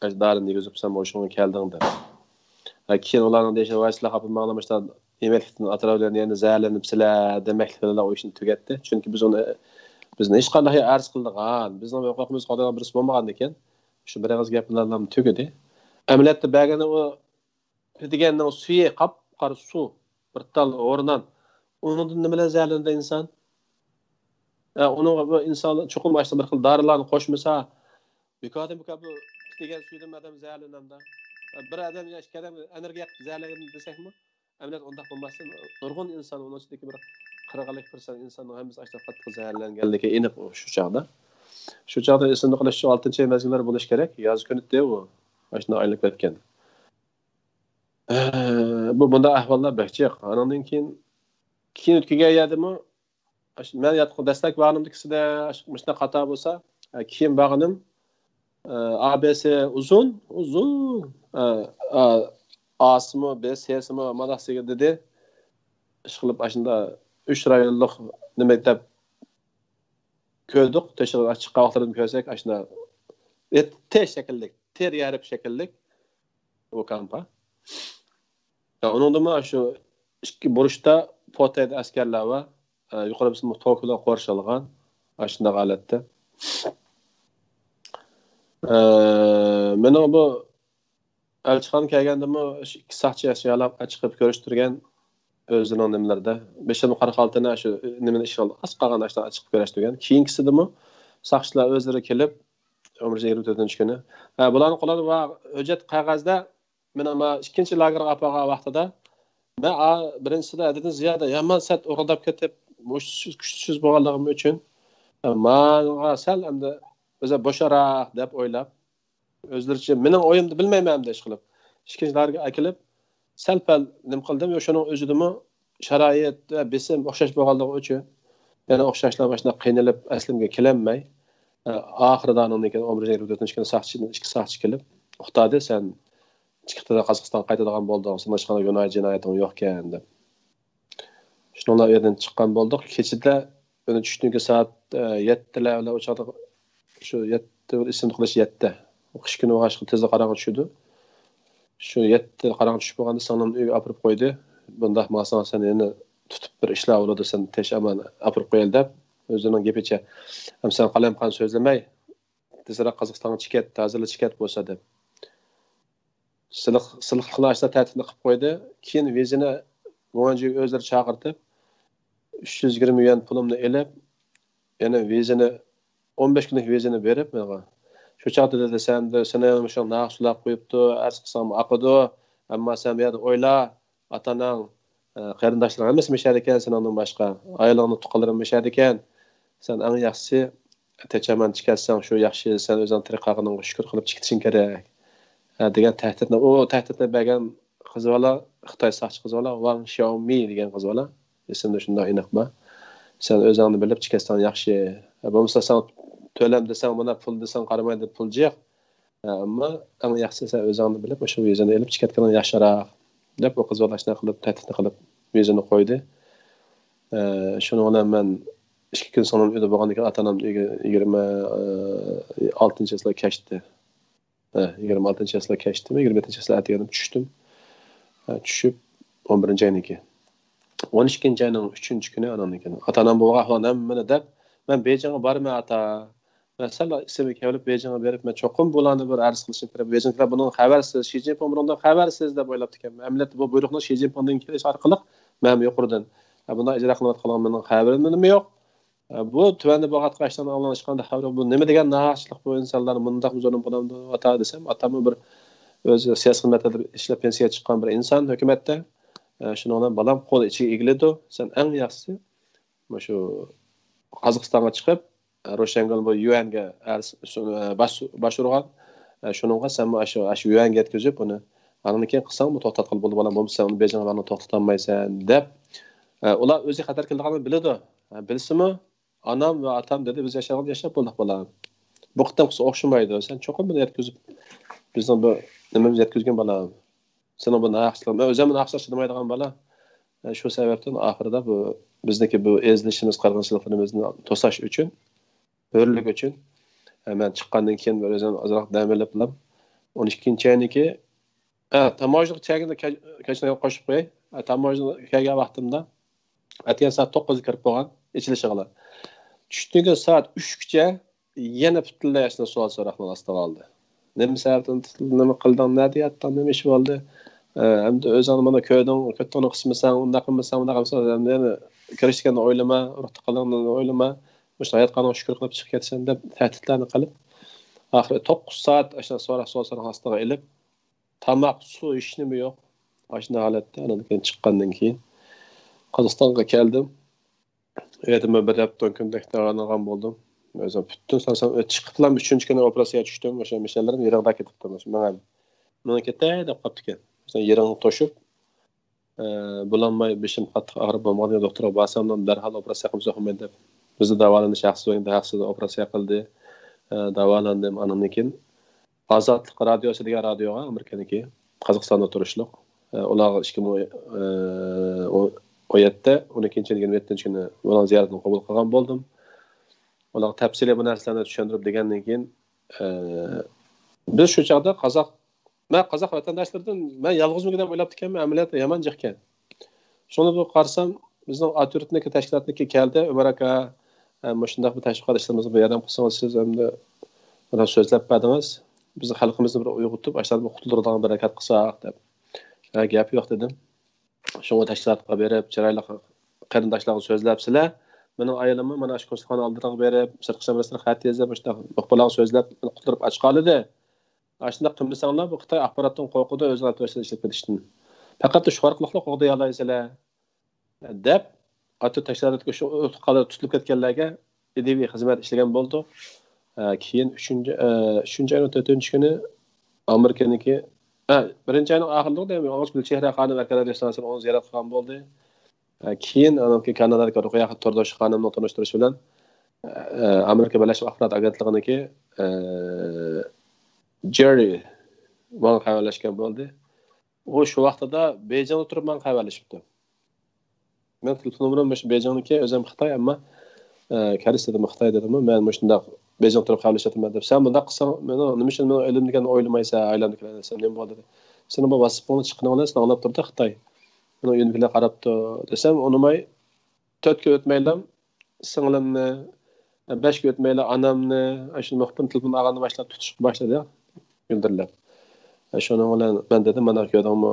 ئاشۇ دارىنى يېگۈزۈپسەن، ھوشۇڭغا كەلدىڭ دەپ. ھە، كېيىن ئۇلارنىڭ دېيىشىچە، ۋاي سىلەر خاپا بولماڭلار، مۇشۇنداق يېمەكلىكتىن ئاتراپ بىلەن يەنە زەھەرلىنىپسىلەر دېمەكلىك بىلەن ئۇ ئىشنى تۈگەتتى. چۈنكى بىز ئۇنى، بىزنى ھېچقانداق ئەرز قىلىدىغان، بىزنىڭ ھوقۇقىمىزنى قوغدايدىغان بىرسى بولمىغاندىكىن، شۇ بىر ئېغىز گەپ بىلەنلا تۈگىدى. ئەمەلىيەتتە بەرگىنى ئۇ پىدىگەننىڭ سۈيى، قاپقارا سۇ، بىر تال ھورنان. ئۇنىڭدىن نېمە بىلەن زەھەرلىنىدۇ ئىنسان؟ ئە، ئۇنىڭغا بۇ ئىنسان چوقۇم ئاشۇنداق بىر خىل دارىلارنى قوشمىسا، بىكاردىن بىكار بۇ پىدىگەن سۈيىدىن ئادەم زەھەرلىنەمدۇ؟ ئە، بىر ئادەم يا ئىككى ئادەم ئەنىرگە يېقىپ زەھەرلەنگەن دېسەكمۇ، ئەمەلىيەتتە ئۇنداق بولماستىن، نۇرغۇن ئىنسان، ئۇنىڭ ئىچىدىكى بىر قىرىق ئەللىك پىرسەنت ئىنساننىڭ ھەممىسى ئاشۇنداق قاتتىق زەھەرلەنگەنلىكى ئېنىق ئۇ شۇ چاغدا. شۇ چاغدا ئېسىمدە قېلىش شۇ ئالتىنچى ئاي مەزگىللەر بولۇشى كېرەك، ياز كۈنى ئىدى ئۇ. ئاشۇنداق ئايلىنىپ كەتكەن. ئە، بۇ، بۇنداق ئەھۋاللار بەك جىق. ئانىڭدىن كېيىن، كېيىن ئۆتكۈزگەن يەردىمۇ، ئاشۇ مەن ياتقان دەسلەپكى ۋاقتىمدىكىسىدە ئاشۇ مۇشۇنداق خاتا بولسا، ئە، كېيىن بارغىنىم، ئە، ئا بې سى ئۇزۇن، ئۇزۇن، ئە، ئا، ئاسىمۇ، بې سىمۇ، مانداق سىگىر دېدى. ئىشقىلىپ ئاشۇنداق ئۈچ رايونلۇق نېمە دەپ كۆردۇق. تېشىغا چىققان ۋاقىتلىرىدىن كۆرسەك، ئاشۇنداق تې شەكىللىك، تېر يارىپ شەكىللىك ئۇ كامپا. ئۇنىڭدىمۇ شۇ ئىككى بۇرۇچتا پوتەيدە ئەسكەرلەر بار. يۇقىرى بىسمۇ توكىلار قورشالغان. ئاشۇنداق ھالەتتە. مېنىڭ بۇ ئەلچىخانا كەلگەندىمۇ ئىككى ساقچى يالاپ چىقىپ كۆرۈشتۈرگەن ئۆزىنىڭ نېمىلىرىدە. بېشىمۇ قارا خالتىنى شۇ نېمىنى ئىشىغا ئاز قالغان ئاشۇنداق چىقىپ كۆرۈشتۈرگەن. كېيىنكىسىدىمۇ ساقچىلار ئۆزلىرى كېلىپ، ئۆمرىچە يىگىرمە تۆتىنچى كۈنى. ھە، بۇلارنىڭ قولىدا بار ھۆججەت قەغەزدە مېنى ما ئىككىنچى لاگېرغا ئاپارغان ۋاقتىدا، مەن ئا، بىرىنچىسىدە ھەددىدىن زىيادە يامان سەت ئۇرۇلداپ كېتىپ، مۇشۇ كۈچسىز بولغانلىقىم ئۈچۈن، ماڭا سەل ئەمدى ئۆزى بوشاراق دەپ ئويلاپ، ئۆزلىرىچە، مېنىڭ ئويۇمدا بىلمەيمەن ئەمدى ئىشقىلىپ، ئىككىنچىلەرگە ئەكېلىپ، سەل-پەل نېمە قىلدىم. شۇنىڭ ئۆزىدىمۇ شارائىت ۋە بېسىم ئوخشاش بولغانلىقى ئۈچۈن، يەنە ئوخشاشلا ماشۇنداق قىينىلىپ، ئەسلىمگە كېلەلمەي، ئاخىرىدا ئانىڭدىن كېيىن ئون بىرىنچى ئاينىڭ تۆتىنچى كۈنى ساقچى، ئىككى ساقچى كېلىپ، توختادى، سەن چىقىپتۇ، قازاقىستانغا قايتىدىغان بولدۇڭ، سېنىڭ ھېچقانداق گۇناھ جىنايىتىڭ يوقكەن دەپ. شۇنىڭ بىلەن ئۇ يەردىن چىققان بولدۇق. كېچىدە ئۇنى چۈشتىن كېيىن سائەت، ئە، يەتتىلەر بىلەن ئۇ چاغدا شۇ يەتتە، بىر ئېسىمدە قېلىش يەتتە. قىش كۈنى بولغاچقا تېزلا قاراڭغۇ چۈشىدۇ. شۇ يەتتە قاراڭغۇ چۈشۈپ بولغاندا سىڭلىمنى ئۆيگە ئاپىرىپ قويدى. بۇنداق ماڭساڭ سەن يەنە تۇتۇپ بىر ئىشلار بولىدۇ، سەن تېش ئامان ئاپىرىپ قويايلى دەپ ئۆزىنىڭ گېپىچە. ئەمما سەن قالايمىقان سۆزلىمەي، تېزرەك قازاقىستانغا چىكەت، ھازىرلا چىكەت بولسا دەپ. سىلىق، سىلىقلىقلا ئاشۇنداق تەھدىتنى قىلىپ قويدى. كېيىن ۋىزىنى گۇاڭجۈگە ئۆزلىرى چاقىرتىپ، ئۈچ يۈز يىگىرمە يۈەن پۇلۇمنى ئېلىپ، يەنە ۋىزىنى، ئون بەش كۈنلۈك ۋىزىنى بېرىپ ماڭا. شۇ چاغدا دېدى، سەن، سېنى مۇشۇ ناخشىلاپ قويۇپتۇ، ئەرز قىلساڭمۇ ئاقىدۇ، ئەمما سەن بۇ يەردە ئويلا، ئاتا-ئاناڭ، ئە، قېرىنداشلىرىڭ ھەممىسى مۇشۇ يەردىكەن سېنىڭدىن باشقا، ئايالىڭنىڭ تۇغقانلىرىڭ مۇشۇ يەردىكەن، سەن ئەڭ ياخشىسى تېچەمان چىكەتسەڭ، شۇ ياخشى، سەن ئۆزۈڭ تىرىك قالغىنىڭغا شۈكۈر قىلىپ چىكىتىشىڭ كېرەك، ھە، دېگەن تەھدىتنى، ئۇ تەھدىتنى بەرگەن قىز بالا، خىتاي ساقچى قىز بالا، ۋاڭ شياۋمى دېگەن قىز بالا، ئېسىمدە شۇنداق ئېنىق بار. سەن ئۆزۈڭنى بىلىپ چىكەتسەڭ ياخشى. ھە، بولمىسا ساڭا تۆلەم دېسەڭ، مانا پۇل دېسەڭ قارىمايدۇ، پۇل جىق. ھە، ئەمما ئەڭ ياخشىسى سەن ئۆزۈڭنى بىلىپ، مۇشۇ ۋىزىنى ئېلىپ چىكەتكىنىڭ ياخشىراق، دەپ ئۇ قىز بالا شۇنداق قىلىپ، تەھدىتنى قىلىپ، ۋىزىنى قويدى. ئە، شۇنىڭ بىلەن مەن ئىككى كۈن سىڭلىم ئۆيدە بولغاندىن كېيىن، ئاتا-ئانام ئۆيگە يىگىرمە ئالتىنچى چىسلا كەچتە. ھە، يىگىرمە ئالتىنچى چىسلا كەچتىمۇ، يىگىرمە يەتتىنچى چىسلا ئەتىگەندە چۈشتۈم. ھە، چۈشۈپ، ئون بىرىنچى ئاينىڭكى، ئون ئىككىنچى ئاينىڭ ئۈچىنچى كۈنى ئانامدىن كېيىن ئاتا-ئانام بولغان ھەممىنى دەپ، مەن بېيجىڭغا بارىمەن، ئاتا. مەن سەل ئىسىمگە كېلىپ، بېيجىڭغا بېرىپ، مەن چوقۇم بۇلارنى بىر ئەرز قىلىشىم كېرەك. بېيجىڭدىكىلەر بۇنىڭ خەۋەرسىز، شى جىنپىڭ بۇنىڭدىن خەۋەرسىز دەپ ئويلاپتىكەن. ئەمەلىيەتتە بۇ بۇيرۇقنى شى جىنپىڭدىن كېلىش ئارقىلىق مەن يۇقىرىدىن، ھە، بۇنداق ئىجرا قىلىۋاتقانلىقىمنىڭ خەۋىرىمۇ يوق. ئە، بۇ تۆۋەندە بولغانلىقى ئاشۇنداق ئاڭلىنىشقان ھەۋر، بۇ نېمە دېگەن ناھەقچىلىق، بۇ ئىنسانلار مۇنداق زۇلۇم قىلامدۇ ئاتا دېسەم، ئاتاممۇ بىر ئۆزى سىياسىي خىزمەتتە ئىشلەپ پېنسىيەگە چىققان بىر ئىنسان ھۆكۈمەتتە. ئە، شۇنىڭ بىلەن بالام قول ئىچىگە ئىگىلىدۇ. سەن ئەڭ ياخشىسى مۇشۇ قازاقىستانغا چىقىپ، ئە، روشەنگۈل بۇ يۈەنگە ئەرز-، سۇ-، ئە، باش-، باش ئۇرغان. ئە، شۇنىڭغا سەن ئاشۇ، ئاشۇ يۈەنگە يەتكۈزۈپ ئۇنى، ئاندىن كېيىن قىلساڭ بۇ توختاتقىلى بولىدۇ، بالام، بولمىسا ئۇنى بېيجىڭغا بارغاندا توختىتالمايسەن دەپ. ئە، ئۇلار ئۆزى خەتەر كېلىدىغانلىقىنى بىلىدۇ. ئە، بىلسىمۇ، ئانام ۋە ئاتام دېدى، بىز ياشىغاندا ياشاپ بولدۇق، بالام. بۇ قېتىمقىسى ئوخشىمايدۇ. سەن چوقۇم بۇنى يەتكۈزۈپ، بىزنىڭ بۇ نېمىمىزنى يەتكۈزگىن، بالام. سېنىڭ بۇ ناھەقچىلىقىڭ، مەن ئۆزۈممۇ ناھەقچىلىق چىدىمايدىغان بالا. ئە، شۇ سەۋەبتىن ئاخىرىدا بۇ بىزنىڭكى بۇ ئېزىلىشىمىز، قىرغىنچىلىقلىرىمىزنى توساش ئۈچۈن، ھۆرلۈك ئۈچۈن، ئە، مەن چىققاندىن كېيىن بىر ئۆزۈم ئازراق دەم ئېلىپ، ئون ئىككىنچى ئاينىڭكى، ئە، تاموژنىغا كەلگەندە كە-، كەچنى قوشۇپ قوياي. ئە، تاموژنىغا كەلگەن ۋاقتىمدا ئەتىگەن سائەت توققۇزدا كىرىپ بولغان ئېچىلىشىغىلا. چۈشتىن كېيىن سائەت ئۈچكىچە يەنە پۈتۈنلەي ئاشۇنداق سوئال سوراقنىڭ ئاستىغا ئالدى. نېمە سەۋەبتىن تۇتۇلدى، نېمە قىلدىڭ، نەدە ياتتىڭ، نېمە ئىش بولدى؟ ئە، ئەمدى ئۆزۈڭنى مانا كۆردۈڭ، كۆتۈڭنى قىسمىساڭ، ئۇنداق قىلمىساڭ، ئۇنداق قىلمىساڭ، ئەمدى يەنە كىرىشكەننى ئويلىما، ئۇرۇق تۇغقانلىقنى ئويلىما، مۇشۇ ھايات قالغانغا شۈكۈر قىلىپ چىقىپ كەتسەن دەپ تەھدىتلەرنى قىلىپ، ئاخىرى توققۇز سائەت ئاشۇنداق سوراق، سوراق، سوراق ئاستىغا ئېلىپ، تاماق، سۇ، ھېچنېمە يوق. ئاشۇنداق ھالەتتە ئانىڭدىن كېيىن چىققاندىن كېيىن قازاقىستانغا كەلدىم. ئۇ يەردە مەن بىر ھەپتە ئون كۈندەك داۋالانغان بولدۇم. ئۆزۈم پۈتۈن سالسام، چىقىپلا ئۈچىنچى كۈنى ئوپېراتسىيەگە چۈشتۈم. ئاشۇ مىشەلىرىم يىرىڭداپ كېتىپتۇ. مانا ماڭا، ماڭا كېتەي دەپ قاپتىكەن. مىشەل يىرىڭ توشۇپ، ئە، بولالماي، بېشىم قاتتىق ئاغرىپ بولمىغاندىن دوختۇرغا بارسام، دەرھال ئوپېراتسىيە قىلمىسا بولمايدۇ دەپ، بىزدە داۋالىنىش ھەقسىز، ھەقسىز ئوپېراتسىيە قىلدى. ئە، داۋالاندىم. ئانىڭدىن كېيىن ئازادلىق رادىيوسى دېگەن رادىيوغا، ئامېرىكىنىڭكى، قازاقىستاندا تۇرۇشلۇق. ئە، ئۇلارغا ئىككى مىڭ، ئە، ئون يەتتە، ئون ئىككىنچى يىل يىگىرمە يەتتىنچى كۈنى ئۇلارنىڭ زىيارىتىنى قوبۇل قىلغان بولدۇم. ئۇلارغا تەپسىلىي بۇ نەرسىلەرنى چۈشەندۈرۈپ دېگەندىن كېيىن، ئە، بىز شۇ چاغدا قازاق، مەن قازاق ۋەتەنداشلىرىدىن مەن يالغۇزمىكىن دەپ ئويلاپتىكەنمەن، ئەمەلىيەتتە يامان جىقكەن. شۇڭا بۇ قارىسام، بىزنىڭ ئاتيۇرتنىڭكى تەشكىلاتنىڭكى كەلدى، ئۆمەر ئاكا، ئە، مۇشۇنداق بىر تەشۋىقات ئىشلىرىمىزغا بىر ياردەم قىلسىڭىز، سىز ئەمدى بىر سۆزلەپ بەردىڭىز، بىزنىڭ خەلقىمىزنى بىر ئويغىتىپ، ئاشۇلارنى بىر قۇتۇلدۇرىدىغان بىر ھەرىكەت قىلساق دەپ. ھە، گەپ يوق دېدىم. شۇڭا تەشكىلاتقا بېرىپ، چىرايلىق قېرىنداشلارغا سۆزلەپ، سىلەر، مېنىڭ ئايالىممۇ مانا شۇ كونسۇلخانا ئالدىغا بېرىپ، سىرتقى ئىشلار مىنىستىرىگە خەت يېزىپ، مۇشۇنداق مۇخبىرلارغا سۆزلەپ، مېنى قۇتۇلدۇرۇپ ئاچقانىدى. ئاشۇنداق قىلمىساڭلار، بۇ خىتاي ئاخباراتتىن قورقىدۇ، ئۆزىنىڭ ئاپتونوم ئىشلەپ كېتىشتىن. پەقەت شۇ ئارقىلىقلا قوغدىيالايسىلەر، دەپ، ئاتۇ تەشكىلاتىدىكى شۇ تۇتۇلۇپ كەتكەنلەرگە ئىدىيىۋى خىزمەت ئىشلىگەن بولدۇق. ئە، كېيىن ئۈچىنچى، ئە، ئۈچىنچى ئاينىڭ تۆتىنچى كۈنى ئامېرىكىنىڭكى، ئە، بىرىنچى ئاينىڭ ئاخىرىدا دەيمەن، ئاڭلىغۇچ گۈلچېھرە خانىم ئەركان رادىيو ئىستانسىسىنى ئۇنى زىيارەت قىلغان بولدى. ئە، كېيىن ئانىڭكى كانادادىكى رۇقىيە توردوش خانىمنىڭ تونۇشتۇرۇشى بىلەن، ئە، ئامېرىكا بىرلەشمە ئاخبارات ئاگېنتلىقىنىڭكى، ئە، جېررى ماڭا خەۋەرلەشكەن بولدى. ئۇ شۇ ۋاقتىدا بېيجىڭدا تۇرۇپ ماڭا خەۋەرلىشىپتۇ. مېنىڭ تېلېفون نومۇرۇم مۇشۇ بېيجىڭنىڭكى، ئۆزۈم خىتاي، ئەمما، ئە، كەرىستە دېدىم، خىتاي دېدىممۇ، مەن مۇشۇنداق بېيجىڭدا تۇرۇپ خەۋەرلىشىۋاتىمەن دەپ. سەن بۇنداق قىلساڭ، مېنىڭ نېمە ئۈچۈن مېنىڭ ئۆيۈمدىكىنى ئويلىمايسەن، ئائىلەمدىكىلەرنى دېسەم، نېمە بولدى دېدى. سېنىڭ بۇ ۋاتساپىڭنى چىققىنىڭ بىلەن سېنى ئاڭلاپ تۇردى خىتاي. مېنىڭ ئۆيۈمدىكىلەر قاراپتۇ دېسەم، ئۇنىماي، تۆت كۈن ئۆتمەيلا سىڭلىمنى، بەش كۈن ئۆتمەيلا ئانامنى، ئاشۇ مۇخبىرنىڭ تېلېفونىنى ئالغاندىن باشلاپ تۇتۇشقا باشلىدى، گۈلدۈرلەپ. شۇنىڭ بىلەن مەن دېدىم، مانا كۆردۈڭمۇ،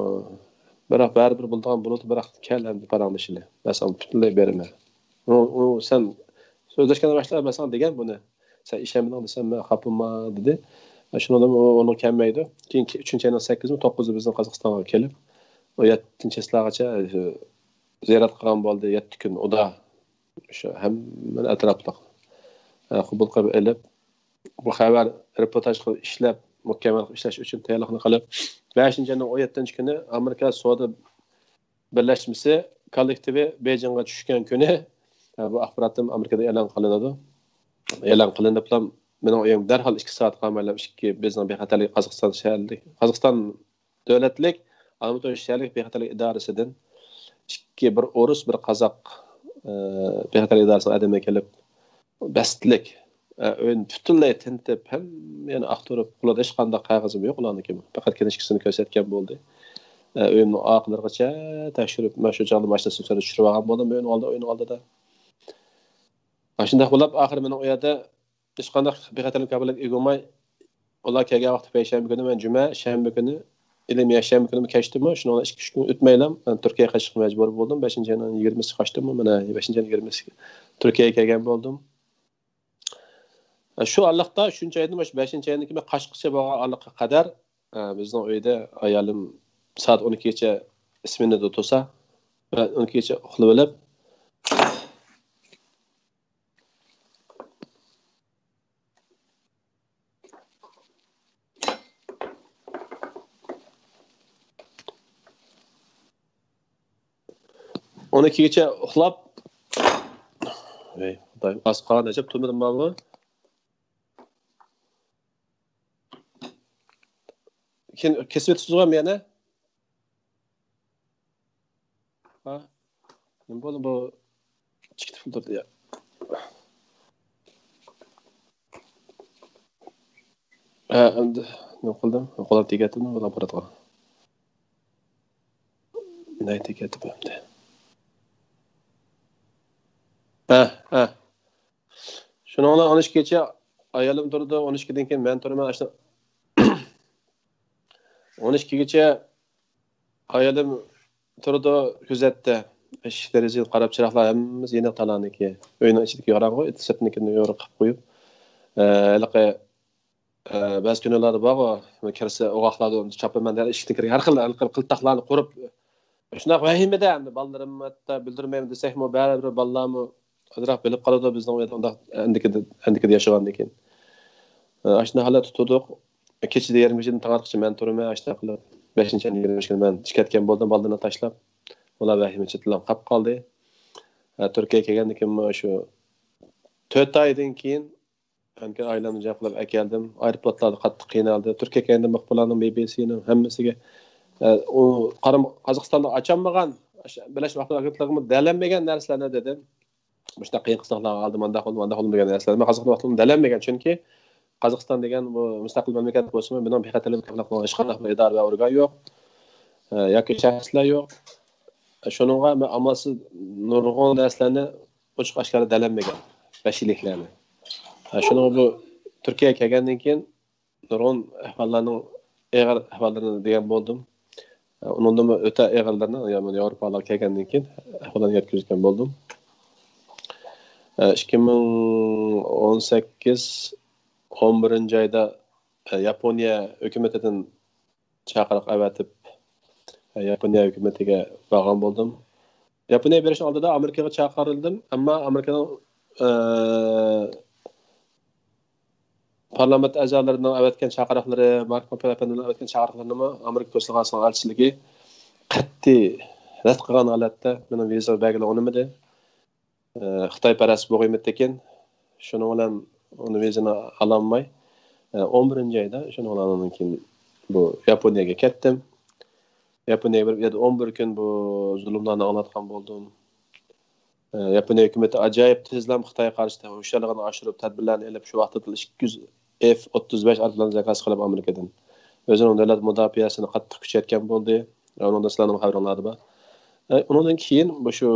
بىراق بەرىبىر بولىدىغان بولىدۇ، بىراق كەل ئەمدى پاراڭلىشىلى. مەن ساڭا پۈتۈنلەي بېرىمەن. ئۇ، ئۇ سەن سۆزلەشكەندىن باشلاپ مەن ساڭا دېگەن بۇنى. سەن ئىشەنمىدىڭ دېسەم، مەن خاپىمەن دېدى. شۇنىڭدىن ئۇ، ئۇنىڭ كەلمەيدۇ. كېيىن ئۈچىنچى ئاينىڭ سەككىزىمۇ، توققۇزى بىزنىڭ قازاقىستانغا كېلىپ، ئۇ يەتتىنچى چىسلاغىچە، ئە، زىيارەت قىلغان بولدى، يەتتە كۈن ئۇدا. شۇ ھەممىنى ئەتراپلىق، ئە، قوبۇل قىلىپ ئېلىپ، بۇ خەۋەر رېپورتاژ قىلىپ ئىشلەپ، مۇكەممەل قىلىپ ئىشلەش ئۈچۈن تەييارلىقنى قىلىپ، بەشىنچى ئاينىڭ ئون يەتتىنچى كۈنى ئامېرىكا سودا بىرلەشمىسى كوللېكتىۋى بېيجىڭغا چۈشكەن كۈنى، ئە، بۇ ئاخباراتتىن ئامېرىكىدا ئېلان قىلىنىدۇ. ئېلان قىلىنىپلا مېنىڭ ئۆيۈم دەرھال ئىككى سائەت قالمايلا ئىككى بىزنىڭ بىخەتەرلىك قازاقىستان شەھەرلىك، قازاقىستان دۆلەتلىك ئالمۇتا شەھەرلىك بىخەتەرلىك ئىدارىسىدىن ئىككى، بىر ئورۇس، بىر قازاق، ئە، بىخەتەرلىك ئىدارىسىنىڭ ئادىمى كېلىپ، بەستلىك ئە، ئۆينى پۈتۈنلەي تىنتىپ، ھەممە يەرنى ئاختۇرۇپ، قولىدا ھېچقانداق قەغىزىم يوق ئۇلارنىڭكى. پەقەت كىنىشكىسىنى كۆرسەتكەن بولدى. ئە، ئۆيۈمنىڭ ئارقىلىرىغىچە تەكشۈرۈپ، مەن شۇ چاغدا ماشىنىسىنى سۈرۈپ چۈشۈرۈۋالغان بولدۇم ئۆينىڭ ئالدىدا، ئۆينىڭ ئالدىدا. ئاشۇنداق بولۇپ، ئاخىرى مېنىڭ ئۇ يەردە ھېچقانداق بىخەتەرلىك كاپالەتلىكىگە ئىگە بولماي، ئۇلار كەلگەن ۋاقتى پەيشەنبە كۈنى، مەن جۈمە، شەنبە كۈنى، ئىلى يەكشەنبە كۈنى كەچتىمۇ، شۇنىڭ بىلەن ئىككى، ئۈچ كۈن ئۆتمەيلا مەن تۈركىيەگە قاچىشقا مەجبۇر بولدۇم. بەشىنچى ئاينىڭ يىگىرمىسى قاچتىمۇ، مانا، بەشىنچى ئاينىڭ يىگىرمىسى تۈركىيەگە كەلگەن بولدۇم. شۇ ئارىلىقتا، ئۈچىنچى ئايدىن، مۇشۇ بەشىنچى ئاينىڭ كېيىن قاچقىچە بولغان ئارىلىققا قەدەر، ئە، بىزنىڭ ئۆيدە ئايالىم سائەت ئون ئىككىگىچە سمېنىدا تۇرسا، مەن ئون ئىككىگىچە ئۇخلىۋېلىپ، ئون ئىككىگىچە ئۇخلاپ، ۋەي، خۇدايىم، ئاز قالغان ئەجەب تۇرمىدىم ماۋۇ. كېيىن كېسىۋېتىسىزغۇ يەنە؟ ھا؟ نېمە بولدى بۇ؟ چىقىپ تۇردى يا. ھە، ئەمدى نېمە قىلدىم؟ قولام تېگەتتىم، قولام بارىدىغان. نەي تېگەتتىم ئەمدى. ھە، ھە. شۇنىڭ بىلەن ئون ئىككىگىچە ئايالىم تۇرىدۇ، ئون ئىككىدىن كېيىن مەن تۇرىمەن. ئاشۇ ئون ئىككىگىچە ئايالىم تۇرىدۇ، كۆزەتتى. ئىشىك دېرىزىگە قاراپ، چىراغلار ھەممىسى يېنىق تالانىكى. ئۆينىڭ ئىچىدىكى قاراڭغۇ، سىرتىنىكىنى يورۇق قىلىپ قويۇپ. ئە، ھېلىقى، ئە، بەزى كۈنلەردە بارغۇ، كىرسە ئوغاقلاردا چاپىمەن دەپ ئىشىكتىن كىرگەن. ھەر خىل، ھەر خىل قىلتاقلارنى قۇرۇپ، شۇنداق ۋەھىمىدە ئەمدى بالىلىرىمنى ھەتتا بىلدۈرمەيمەن دېسەكمۇ، بەرىبىر بالىلارمۇ ئازراق بىلىپ قالىدۇ، بىزنىڭ ئۇ يەردە ئۇنداق ئەندىكىدە، ئەندىكىدە ياشىغاندىن كېيىن. ئاشۇنداق ھالەتتە تۇردۇق. كېچىدە يېرىم كېچىدىن تاڭ ئاتقىچە مەن تۇرىمەن، ئاشۇنداق قىلىپ. بەشىنچى ئاينىڭ يىگىرمە ئۈچ كۈنى مەن كەتكەن بولدۇم، بالىلىرىمنى تاشلاپ. ئۇلار ۋەھىمە چېتىلىپ قاپ قالدى. تۈركىيەگە كەلگەندىن كېيىنمۇ شۇ تۆت ئايدىن كېيىن ئايلانما جەم قىلىپ ئەكەلدىم. ئايروپورتلاردا قاتتىق قىينالدى. تۈركىيەگە كەلگەندە مۇخبىرلارنىڭ، بى بى سىنىڭ ھەممىسىگە، ئە، ئۇ قارام-، قازاقىستاندا ئاچالمىغان، بىرلەشمە ئاخبارات ئاگېنتلىقىمۇ دەلەلمىگەن نەرسىلەرنى دېدىم. مۇشۇنداق قىيىن قىستاقلارغا قالدىم، مانداق بولدى، مانداق بولدى دېگەن نەرسىلەر. مەن قازاقىستان ۋاقتىمدا دەلەلمىگەن، چۈنكى قازاقىستان دېگەن بۇ مۇستەقىل مەملىكەت بولسىمۇ، بۇنىڭ بىخەتەرلىك كاپالەتلىك قىلىدىغان ھېچقانداق بىر ئىدارە ۋە ئورگان يوق، ئە، ياكى شەخسلەر يوق. شۇنىڭغا مەن ئامالسىز نۇرغۇن نەرسىلەرنى ئوچۇق ئاشكارا دەلەلمىگەن، ۋەھشىيلىكلەرنى. ھە، شۇنىڭغا بۇ تۈركىيەگە كەلگەندىن كېيىن نۇرغۇن ئەھۋاللارنىڭ ئېغىر ئەھۋاللىرىنى دېگەن بولدۇم. ئۇنىڭدىنمۇ ئۆتە ئېغىرلىرىنى، يەنى ياۋروپاغا كەلگەندىن كېيىن ئەھۋاللارنى يەتكۈزگەن بولدۇم. ئىككى مىڭ ئون سەككىز، ئون بىرىنچى ئايدا ياپونىيە ھۆكۈمىتىدىن چاقىرىق ئەۋەتىپ، ياپونىيە ھۆكۈمىتىگە بارغان بولدۇم. ياپونىيەگە بېرىشنىڭ ئالدىدا ئامېرىكىغا چاقىرىلدىم، ئەمما ئامېرىكىنىڭ، ئە، پارلامېنت ئەزالىرىنىڭ ئەۋەتكەن چاقىرىقلىرى، مارك پومپېئو ئەپەندىنىڭ ئەۋەتكەن چاقىرىقلىرىنىمۇ ئامېرىكا كونسۇلخانىسىنىڭ ئەلچىلىكى قەتئىي رەت قىلغان ھالەتتە مېنىڭ ۋىزا بەرگىلى ئۇنىمىدى. ئە، خىتايپەرەس بولغىيمىدىكىن، شۇنىڭ بىلەن ئۇنى ۋىزىنى ئالالماي، ئە، ئون بىرىنچى ئايدا شۇنىڭ بىلەن ئۇنىڭ كېيىن بۇ ياپونىيەگە كەتتىم. ياپونىيەگە بېرىپ، يەردە ئون بىر كۈن بۇ زۇلۇملارنى ئاڭلاتقان بولدۇم. ئە، ياپونىيە ھۆكۈمىتى ئاجايىپ تېزلا خىتايغا قارشى ھوشيارلىقىنى ئاشۇرۇپ، تەدبىرلەرنى ئېلىپ، شۇ ۋاقىتتا ئىككى يۈز ئېف ئوتتۇز بەش ئايروپىلان زاكاز قىلىپ ئامېرىكىدىن ئۆزىنىڭ دۆلەت مۇداپىئەسىنى قاتتىق كۈچەيتكەن بولدى. ئۇنىڭدىن سىلەرنىڭ خەۋىرىڭلاردا بار. ئە، ئۇنىڭدىن كېيىن مۇشۇ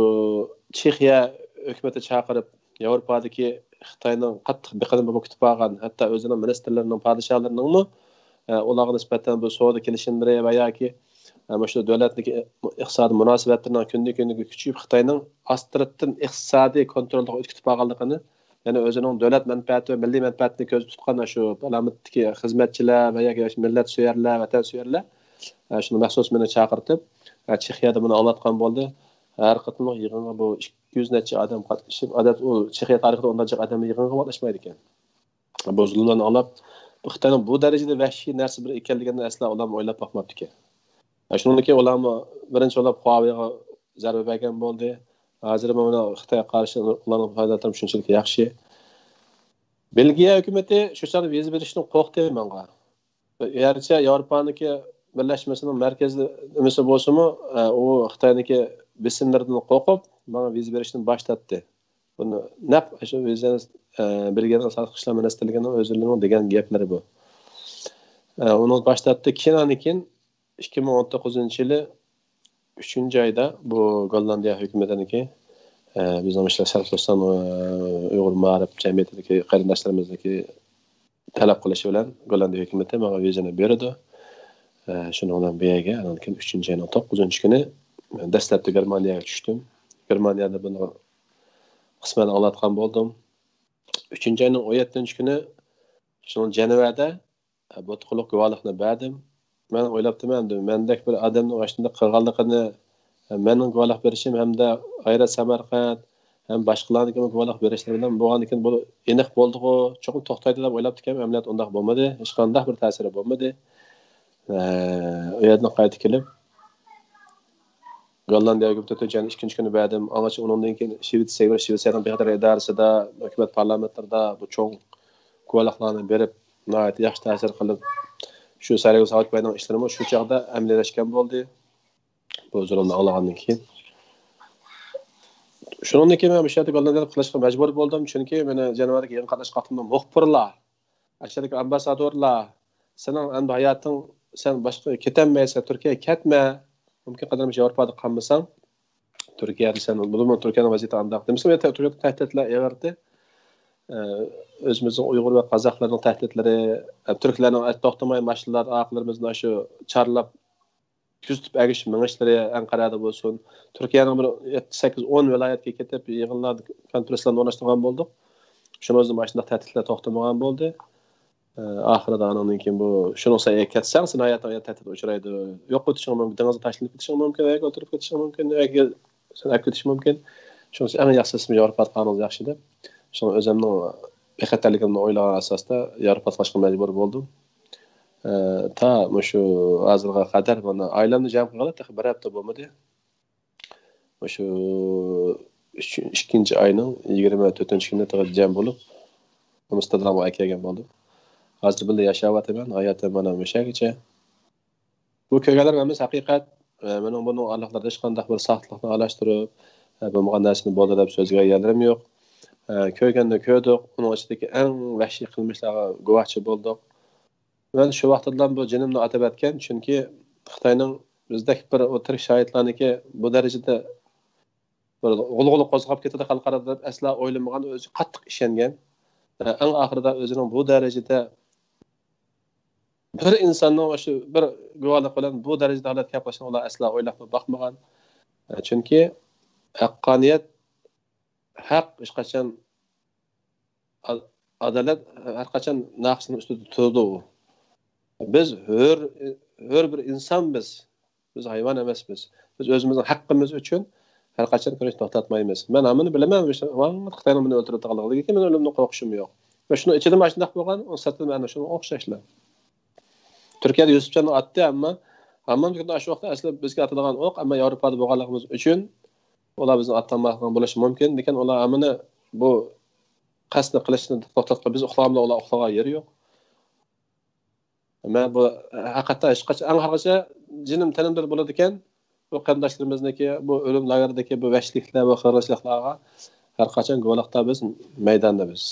چېخىيە ھۆكۈمىتى چاقىرىپ، ياۋروپادىكى خىتاينىڭ قاتتىق بېقىنىپ كۈتۈپ ئالغان، ھەتتا ئۆزىنىڭ مىنىستىرلىرىنىڭ، پادىشاھلىرىنىڭمۇ، ئە، ئۇلارغا نىسبەتەن بۇ سودا كېلىشىملىرى ۋە ياكى، ئە، مۇشۇ دۆلەتنىڭكى ئىقتىسادىي مۇناسىۋەتلىرىنىڭ كۈندىن كۈنگە كۈچىيىپ، خىتاينىڭ ئاستىرتتىن ئىقتىسادىي كونتروللۇقىغا ئۆتۈپ كېتىپ قالغانلىقىنى، يەنى ئۆزىنىڭ دۆلەت مەنپەئەتى ۋە مىللىي مەنپەئەتىنى كۆزدە تۇتقان شۇ پارلامېنتتىكى خىزمەتچىلەر ۋە ياكى مىللەتسۆيەرلەر، ۋەتەنسۆيەرلەر، ئە، شۇنى مەخسۇس مېنى چاقىرتىپ، ئە، چېخىيەدە بۇنى ئاڭلاتقان بولدى. ھەر قېتىملىق يىغىنغا بۇ ئىككى يۈز نەچچە ئادەم قاتنىشىپ، ئادەتتە ئۇ چېخىيە تارىخىدا ئۇنداق جىق ئادەم يىغىنغا قاتناشمايدىكەن. بۇ زۇلۇملارنى ئاڭلاپ، بۇ خىتاينىڭ بۇ دەرىجىدە ۋەھشىي نەرسە بىر ئىكەنلىكىنى ئەسلا ئۇلارمۇ ئويلاپ باقماپتىكەن. شۇنىڭدىن كېيىن ئۇلارمۇ بىرىنچى بولۇپ خۇاۋېيغا زەربە بەرگەن بولدى. ھازىر مانا خىتايغا قارشى ئۇلارنىڭ پائالىيەتلىرى شۇنچىلىك ياخشى. بېلگىيە ھۆكۈمىتى شۇ چاغدا ۋىزا بېرىشتىن قورقتى ماڭا. يەرچە ياۋروپانىڭكى بىرلەشمىسىنىڭ مەركەزلىمىسى بولسىمۇ، ئە، ئۇ خىتاينىڭكى بېسىملىرىدىن قورقۇپ، ماڭا ۋىزا بېرىشتىن باش تارتتى. نەق شۇ ئۆزىنىڭ بېلگىيەنىڭ سارتقى ئىشلار مىنىستىرلىكىنىڭ ئۆزلىرىنىڭ دېگەن گەپلىرى بۇ. ئۇنىڭ باشلاپتۇ. كېيىن، ئاندىن كېيىن ئىككى مىڭ ئون توققۇزىنچى يىلى ئۈچىنچى ئايدا بۇ گوللاندىيە ھۆكۈمىتىنىڭكى، بىزنىڭ ئىشلار شەرقىي تۈركىستان ئۇيغۇر مائارىپ جەمئىيىتىدىكى قېرىنداشلىرىمىزنىڭكى تەلەپ قىلىشى بىلەن گوللاندىيە ھۆكۈمىتى ماڭا ۋىزىنى بېرىدۇ. شۇنىڭ بىلەن بۇ يەرگە، ئاندىن كېيىن ئۈچىنچى ئاينىڭ توققۇزىنچى كۈنى دەسلەپتە گېرمانىيەگە چۈشتۈم. گېرمانىيەدە بۇنى قىسمەن ئاڭلاتقان بولدۇم. ئۈچىنچى ئاينىڭ ئون يەتتىنچى كۈنى شۇنىڭ جەنۋەدە بۇ توغرىلىق گۇۋاھلىقنى بەردىم. مەن ئويلاپتىمەن، مەندەك بىر ئادەمنىڭ ئاشۇنداق قىلغانلىقىنى مەننىڭ گۇۋاھلىق بېرىشىم ھەمدە غەيرەت سەمەرقەنت ھەم باشقىلارنىڭكى گۇۋاھلىق بېرىشلىرى بىلەن بولغاندىكىن بۇ ئېنىق بولدىغۇ، چوقۇم توختايدۇ دەپ ئويلاپتىكەن. ئەمەلىيەت ئۇنداق بولمىدى، ھېچقانداق بىر تەسىرى بولمىدى. ئە، ئۇ يەردىن قايتىپ كېلىپ، گوللاندىيە ھۆكۈمىتى تۆتىنچى ئاينىڭ ئىككىنچى كۈنى بەردىم. ئاڭغىچە ئۇنىڭدىن كېيىن شىۋېتسىيەگە بېرىپ، شىۋېتسىيەنىڭ بىخەتەر ئىدارىسىدا، ھۆكۈمەت پارلامېنتلىرىدا بۇ چوڭ گۇۋاھلىقلارنى بېرىپ، ناھايىتى ياخشى تەسىر قىلىپ، شۇ سەرگۈزەت ساۋۇتباينىڭ ئىشلىرىمۇ شۇ چاغدا ئەمەلىيلەشكەن بولدى. بۇ زۇلۇمنى ئاڭلىغاندىن كېيىن. شۇنىڭدىن كېيىن مەن مۇشۇ يەردە گوللاندىيەدە قېلىشقا مەجبۇر بولدىم، چۈنكى مېنى جەنۋەدىكى يېڭى قاتناشقان قاتنىشىپ قالغان مۇخبىرلار، ئاشۇ يەردىكى ئامباسسادورلار، سېنىڭ ئەمدى ھاياتىڭ، سەن باشقا كېتەلمەيسەن، تۈركىيەگە كەتمە، مۇمكىن قەدەر مۇشۇ ياۋروپادا قالمىساڭ، تۈركىيەدە سەن، بۇنىمۇ تۈركىيەنىڭ ۋەزىيىتى ئانداق دېمىسە، تۈركىيەدە تەھدىتلەر ئېغىردى. ئۆزىمىزنىڭ ئۇيغۇر ۋە قازاقلارنىڭ تەھدىتلىرى، تۈركلەرنىڭ توختىماي ماشىنىلاردا ئارقىلىرىمىزنى شۇ چارلاپ، كۆزىتىپ ئەگىشىپ مېڭىشلىرى ئەنقەرەدە بولسۇن. تۈركىيەنىڭ بىر يەتتە، سەككىز، ئون ۋىلايەتكە كېتىپ، يىغىنلاردا، كونفېرانسلارنى ئورۇنلاشتۇرغان بولدۇق. شۇنىڭ ئۆزىدىن مانا شۇنداق تەھدىتلەر توختىمىغان بولدى. ئە، ئاخىرىدا ئانىڭدىن كېيىن بۇ، شۇنىڭ سەن كەتسەڭ، سېنىڭ ھاياتىڭ تەھدىتكە ئۇچرايدۇ. يوقىلىپ كېتىشىڭ مۇمكىن، دېڭىزغا تاشلىنىپ كېتىشىڭ مۇمكىن، ياكى ئۆلتۈرۈپ كېتىشىڭ مۇمكىن، ياكى سەن ئەپ كېتىشىڭ مۇمكىن. شۇنىڭ ئۈچۈن ئەڭ ياخشىسى ياۋروپاغا قالغىنىڭىز ياخشى دەپ، شۇڭا ئۆزۈمنىڭ بىخەتەرلىكىمنى ئويلىغان ئاساستا ياۋروپاغا قېلىشقا مەجبۇر بولدۇم. ئە، تا مۇشۇ ھازىرغا قەدەر مانا ئائىلەمنى جەم قىلغىلى تېخى بىر ھەپتە بولمىدى. مۇشۇ ئۈچ-، ئىككىنچى ئاينىڭ يىگىرمە تۆتىنچى كۈنى تېخى جەم بولۇپ، ئامستېردامغا ئەكەلگەن بولدۇم. ھازىر بىللە ياشاۋاتىمەن، ھاياتىم مانا مۇشەگىچە. بۇ كۆرگەنلىرىم ھەممىسى ھەقىقەت. ئە، مېنىڭ بۇنىڭ ئارىلىقلىرىدا ھېچقانداق بىر ساختىلىقنى ئارىلاشتۇرۇپ، ئە، بولمىغان نەرسىنى بولدى دەپ سۆزلىگەن يەرلىرىم يوق. ئە، كۆرگەننى كۆردۇق، ئۇنىڭ ئىچىدىكى ئەڭ ۋەھشىي قىلمىشلارغا گۇۋاھچى بولدۇق. مەن شۇ ۋاقىتتىلا بۇ جېنىمنى ئاتىۋەتكەن، چۈنكى خىتاينىڭ بىزدەك بىر ئۇ تىرىك شاھىتلارنىڭكى بۇ دەرىجىدە بىر غۇلغۇلا قوزغاپ كېتىدۇ خەلقئارادا دەپ ئەسلا ئويلىمىغان، ئۆزى قاتتىق ئىشەنگەن. ئە، ئەڭ ئاخىرىدا ئۆزىنىڭ بۇ دەرىجىدە بىر ئىنساننىڭ شۇ بىر گۇۋاھلىق بىلەن بۇ دەرىجىدە ھالەتكە كەپ قېلىشىنى ئۇلار ئەسلا ئويلاپمۇ باقمىغان. ئە، چۈنكى ھەققانىيەت، ھەق ھېچقاچان، ئا-، ئادالەت ھەرقاچان ناقىسنىڭ ئۈستىدە تۇرىدۇ. بىز ھۆر، ھۆر بىر ئىنسانبىز. بىز ھايۋان ئەمەسمىز. بىز ئۆزىمىزنىڭ ھەققىمىز ئۈچۈن ھەرقاچان كۈرەشنى توختاتمايمىز. مەن ھەممىنى بىلىمەن، ۋاقىت خىتاينىڭ مېنى ئۆلتۈرۈۋاتقانلىقىدىن كېيىن مېنىڭ ئۆلۈمدىن قورقۇشۇم يوق. ۋە شۇنىڭ ئىچىدىمۇ ئاشۇنداق بولغان، ئۇنىڭ سىرتىدا ئەنە شۇنىڭ ئوخشاشلا. تۈركىيەدە يۈسۈپجاننى ئاتتى، ئەمما ھامان شۇ ۋاقىتتا ئەسلى بىزگە ئاتىدىغان ئوق، ئەمما ياۋروپادا بولغانلىقىمىز ئۈچۈن ئۇلار بىزنى ئاتالمايدىغان بولۇشى مۇمكىن. لېكىن ئۇلار ھەممىنى بۇ قەستنى قىلىشنى توختاتقان، بىز ئۇخلىغاندا ئۇلار ئۇخلىغان يېرى يوق. مەن بۇ ھەقىقەتەن ھېچقاچان، ئەڭ ھەرقاچان جېنىم تېنىمدا بولىدىكەن، بۇ قېرىنداشلىرىمىزنىڭكى بۇ ئۆلۈم لاگېرىدىكى بۇ ۋەھشىيلىكلەر، بۇ قىرغىنچىلىقلارغا ھەرقاچان گۇۋاھلىقتا بىز، مەيداندا بىز.